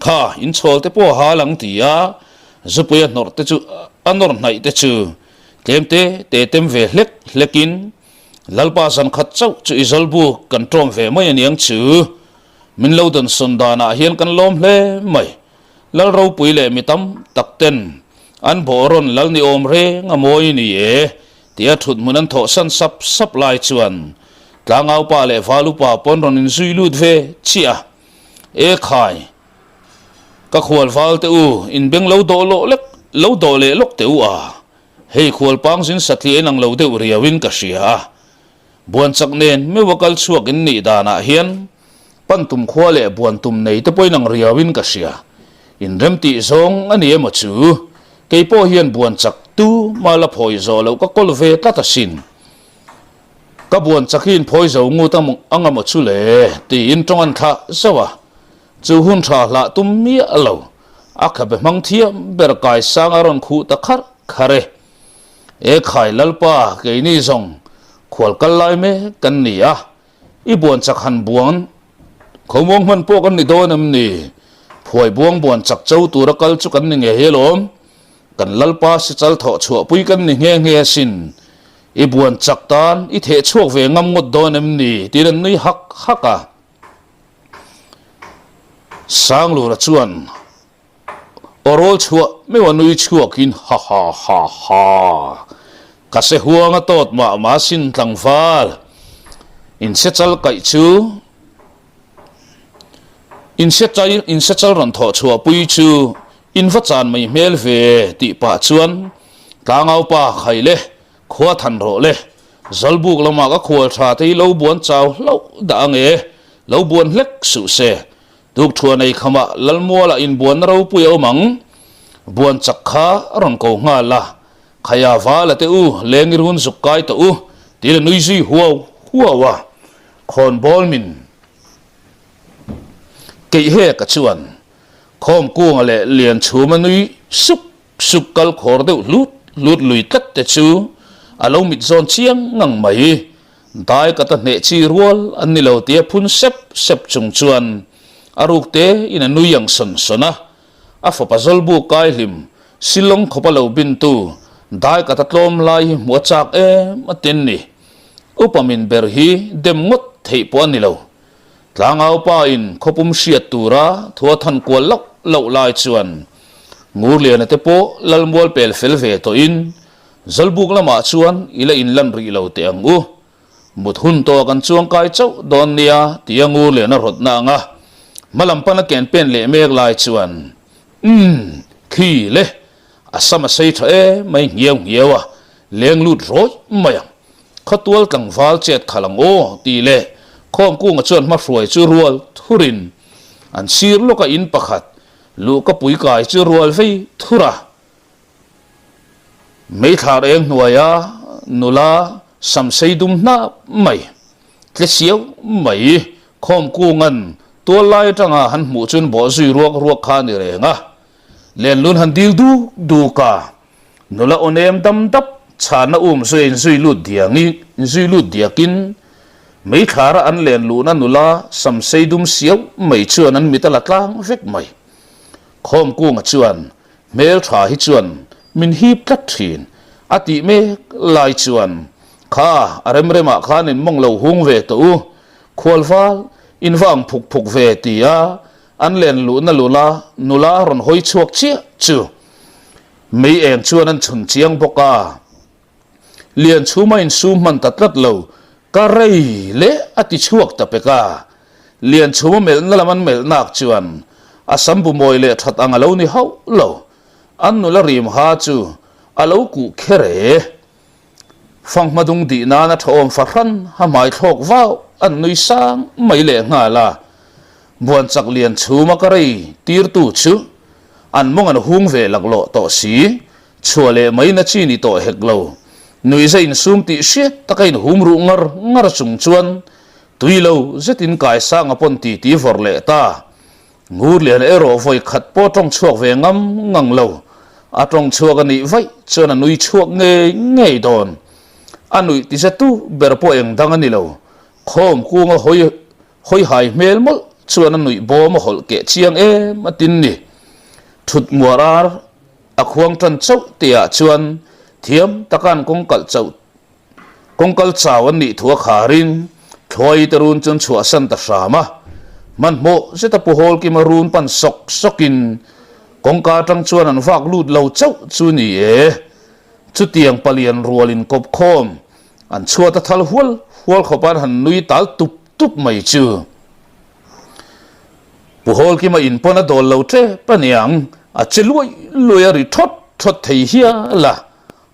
Kha inchhawl te pawh a hal ang ti a, zupui a hnawrh te chu a nawr hnaih te chu tlem te te tem ve hlek hlek in Lalpa zan khat chauh chu i zawlbuk kan tawm ve mai a niang chu. Min lo dawn sawn danah hian kan lawm hle mai. Lal ropui leh mi tam tak ten an bawh rawn lal ni awm reng a mawi ni e tia thut hmun an thawh san sap sap lai chuan Tlangaupa leh Valupa pawn rawn inzui lut ve chiah a. E khai, ka khual val te u, in beng lo dawh lawh lek, lo dawh leh lawk teh u a. Hei khual pang zin satliah in ang lo deuh riau in ka hria a. Buan chak nen meuh a kal chhuak in nih danah hian pan tum khua leh buan tum nei te pawh in ang riau in ka hria. In rem tih zawng a ni emaw chu, kei pawh hian buan chak tu mah la phawi zawh loh ka kawl ve tlat asin. Ka buan chak hi in phawi zo ngut ang emaw chu le tiin tawng an thlah zauh a, chu hun tha hlah tum miah lo, a khabe hmang thiam ber kaisang a rawn khuh ta kharh kharh e. E khai Lalpa keini zawng khual kal lai mek kan ni a, i buan chak han buan kho muang hman pawh kan ni dawn em ni? Phuai buang buan chak cho tura kal chu kan ni ngei alawm, kan Lalpa sichal thawh chhuahpui kan ni nghe nghe asin. I buan chak tan i theh chhuak ve ngam ngawt dawn em ni? tiin an nui hak hak a. Sanglura chuan aw rawl chhuah meuh a nui chhuakin ha ha ha ha ka se huang a tawt mah mah sin tlangval inse chal kaih chu inse chai inse chal rawn thawh chhuah pui chu in va chan mai hmel ve tih pah chuan Tlangau pa khai le, khua than rawh le, Zawlbuk lamah ka khual tha te hi lo buan chau hlauh dah ang e, lo buan hlek suh se. Tukthuan ei khamah Lalmualah inbuanna ropui a awm ang. Buan chak kha a rawn ko nghal a, Khaia vala te u, lengi run zuk kai tawh u, tiin a nui zui huau huau a. Khawnbawl min keih hek a chuan Khawmkunga leh Lianchhuma nui sup Suk kal khawr deuh hlut hlut lui tlat te chu a lo mit zawn chiang ngang mai. Dai ka ta hneh chi rual an ni lo tia phun sep sep chung chuan a ruk te in a nui ang sawn sawn a. A fapa zawlbu kai hlim Shillong khawpa lo bin tu dai ka ta tlawm lai hi hmuh a chak em a tin ni. Upa min ber hi dem ngawt theih pawh a ni lo. Tlangau pa in khawpum hriat tura thu a than kual loh loh lai chuan Ngurliana te pawh Lalmual pel fel ve tawhin Zawlbuk lamah chuan i la inlan rih lo teh ang u. Mut hun tawh kan chuangkai chauh dawn nia tia Ngurliana rawtna anga hmalam pana ken pen leh mek lai chuan Umm khi le a sam a sei tha em mai nghiau nghiau a leng lut rawih mai ang. Khawtual tlangval chet khalh ang aw tih leh Khawmkunga chuan hmahruai chu rual thurin an sir lawka in pakhat Luhka pui kai chu rual vei thur a, meithlar eng hnuaia nula samsei dum hnap mai, tle siau mai khawmkunga'n tual lai atanga han hmuh chuan bawh zui ruak ruak kha a ni reng a, lenlun han dil duk duk a, nula aw nem dam dap chhanna um zui a inzui lut diangin inzui lut diakin Meithlara an len luhna nula samsei dum siau mai chuan an mit a la tlang vek mai. Khawmkunga chuan hmeltha hi chuan min hip tlat thin a tih mek lai chuan kha a remremah khan in mawng lo hung ve tawh u, khualval in va ang phuk phuk ve tia an len luhna lula nula rawn hawi chhuak chiah chu mei eng chuan an chhun chiang bawk a. Lianchhuma insum hman ta tlat lo, ka rei leh a ti chhuak ta pek a. Lianchhuma melhna lam an melh nak chuan a sam bu mawi leh that ang a lo ni hauh lo, an nula rim ha chu a lo kuh kher e. Fanghma dung dih nan a thawm fahran ha hmai thlawk vau an nui sang mai leh nghal a. Buanchak Lianchhuma ka rei tirtu chu an mawng an hung ve laklawh tawh si, Chhuah leh mai na chi ni tawh hek lo. Nuihza insum tih hriat taka inhum ruh ngar ngar chung chuan tui lo zetin Kaisanga pawn titi vawrh leh ta. Ngurliana erawh vawi khat pawh tawng chhuak ve ngam ngang lo. A tawng chhuak a nih vaih chuan a nui chhuak ngei ngei dawn. A nuih tizatu ber pawh eng dang a ni lo. Khawm kunga hawi hawi hai hmel mawlh chuan a nuih bawm a hawlh keh chiang em a tin ni. Thut muar ar a khuang tan chauh tihah chuan thiam taka an kawngkalh chauh Kawngkal chau an nih thu a kharin Thluai te run chuan chhuahsan ta hram a. Hmanhmawh zeta Pu Hawlkima run pan sawk sawkin kawngka atang chuan an vak lut lo chauh chu ni e. Chutiang palian rual inkawp khawm an chhuat a thal hual hual khawpa an han nui tal tup tup mai chu. Pu Hawlkima in pawn a dawl lo tep aniang, a che luai luai a ri thawt thawt thei hial a.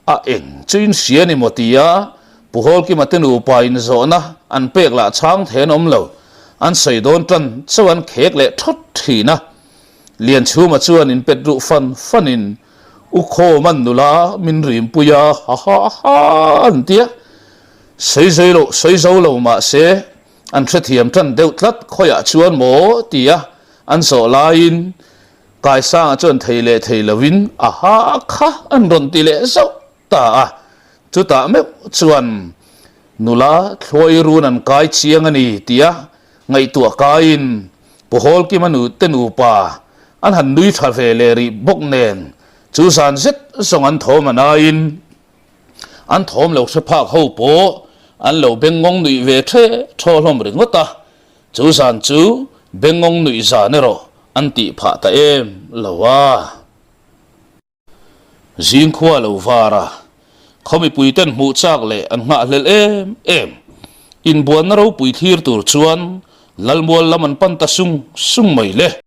A eng chu in hria ni maw tia Pu Hawlkima te nupa in zawhna an pek lah chhang thei an awm lo. An sawi dawn tan chauh an khek leh thawt thin a. Lianchhuma chuan in pet ruh fan fan in U Khawman nula min rimpui a ha ha ha an tia. Sawi zui lo sawi zo lo mahse an hrethiam tan deuh tlat khawiah chuan maw tia an zawh laiin Kaisanga chuan thei leh thei lovin a ha kha an rawn ti leh zauh ta a, chutah meuh chuan nula thluai run an kai chiang a ni tia ngaihtuah kaiin Pu Hawlkima nute nupa an han nui tha ve leh rih bawk nen chu zan zet zawng an thawm a naiin an thawm lo hre phak ho pawh an lo bengngawng nuih ve the thaw hlawm ringawt a, chu zan chu bengngawng nuih zan erawh An tih phah ta em lo a. Zingkhua lo var a, khaw mipuiten hmuh chak leh an nghahhlelh em em. Inbuanna ropui thlir tur chuan Lalmual lam an pan ta sung sung mai le.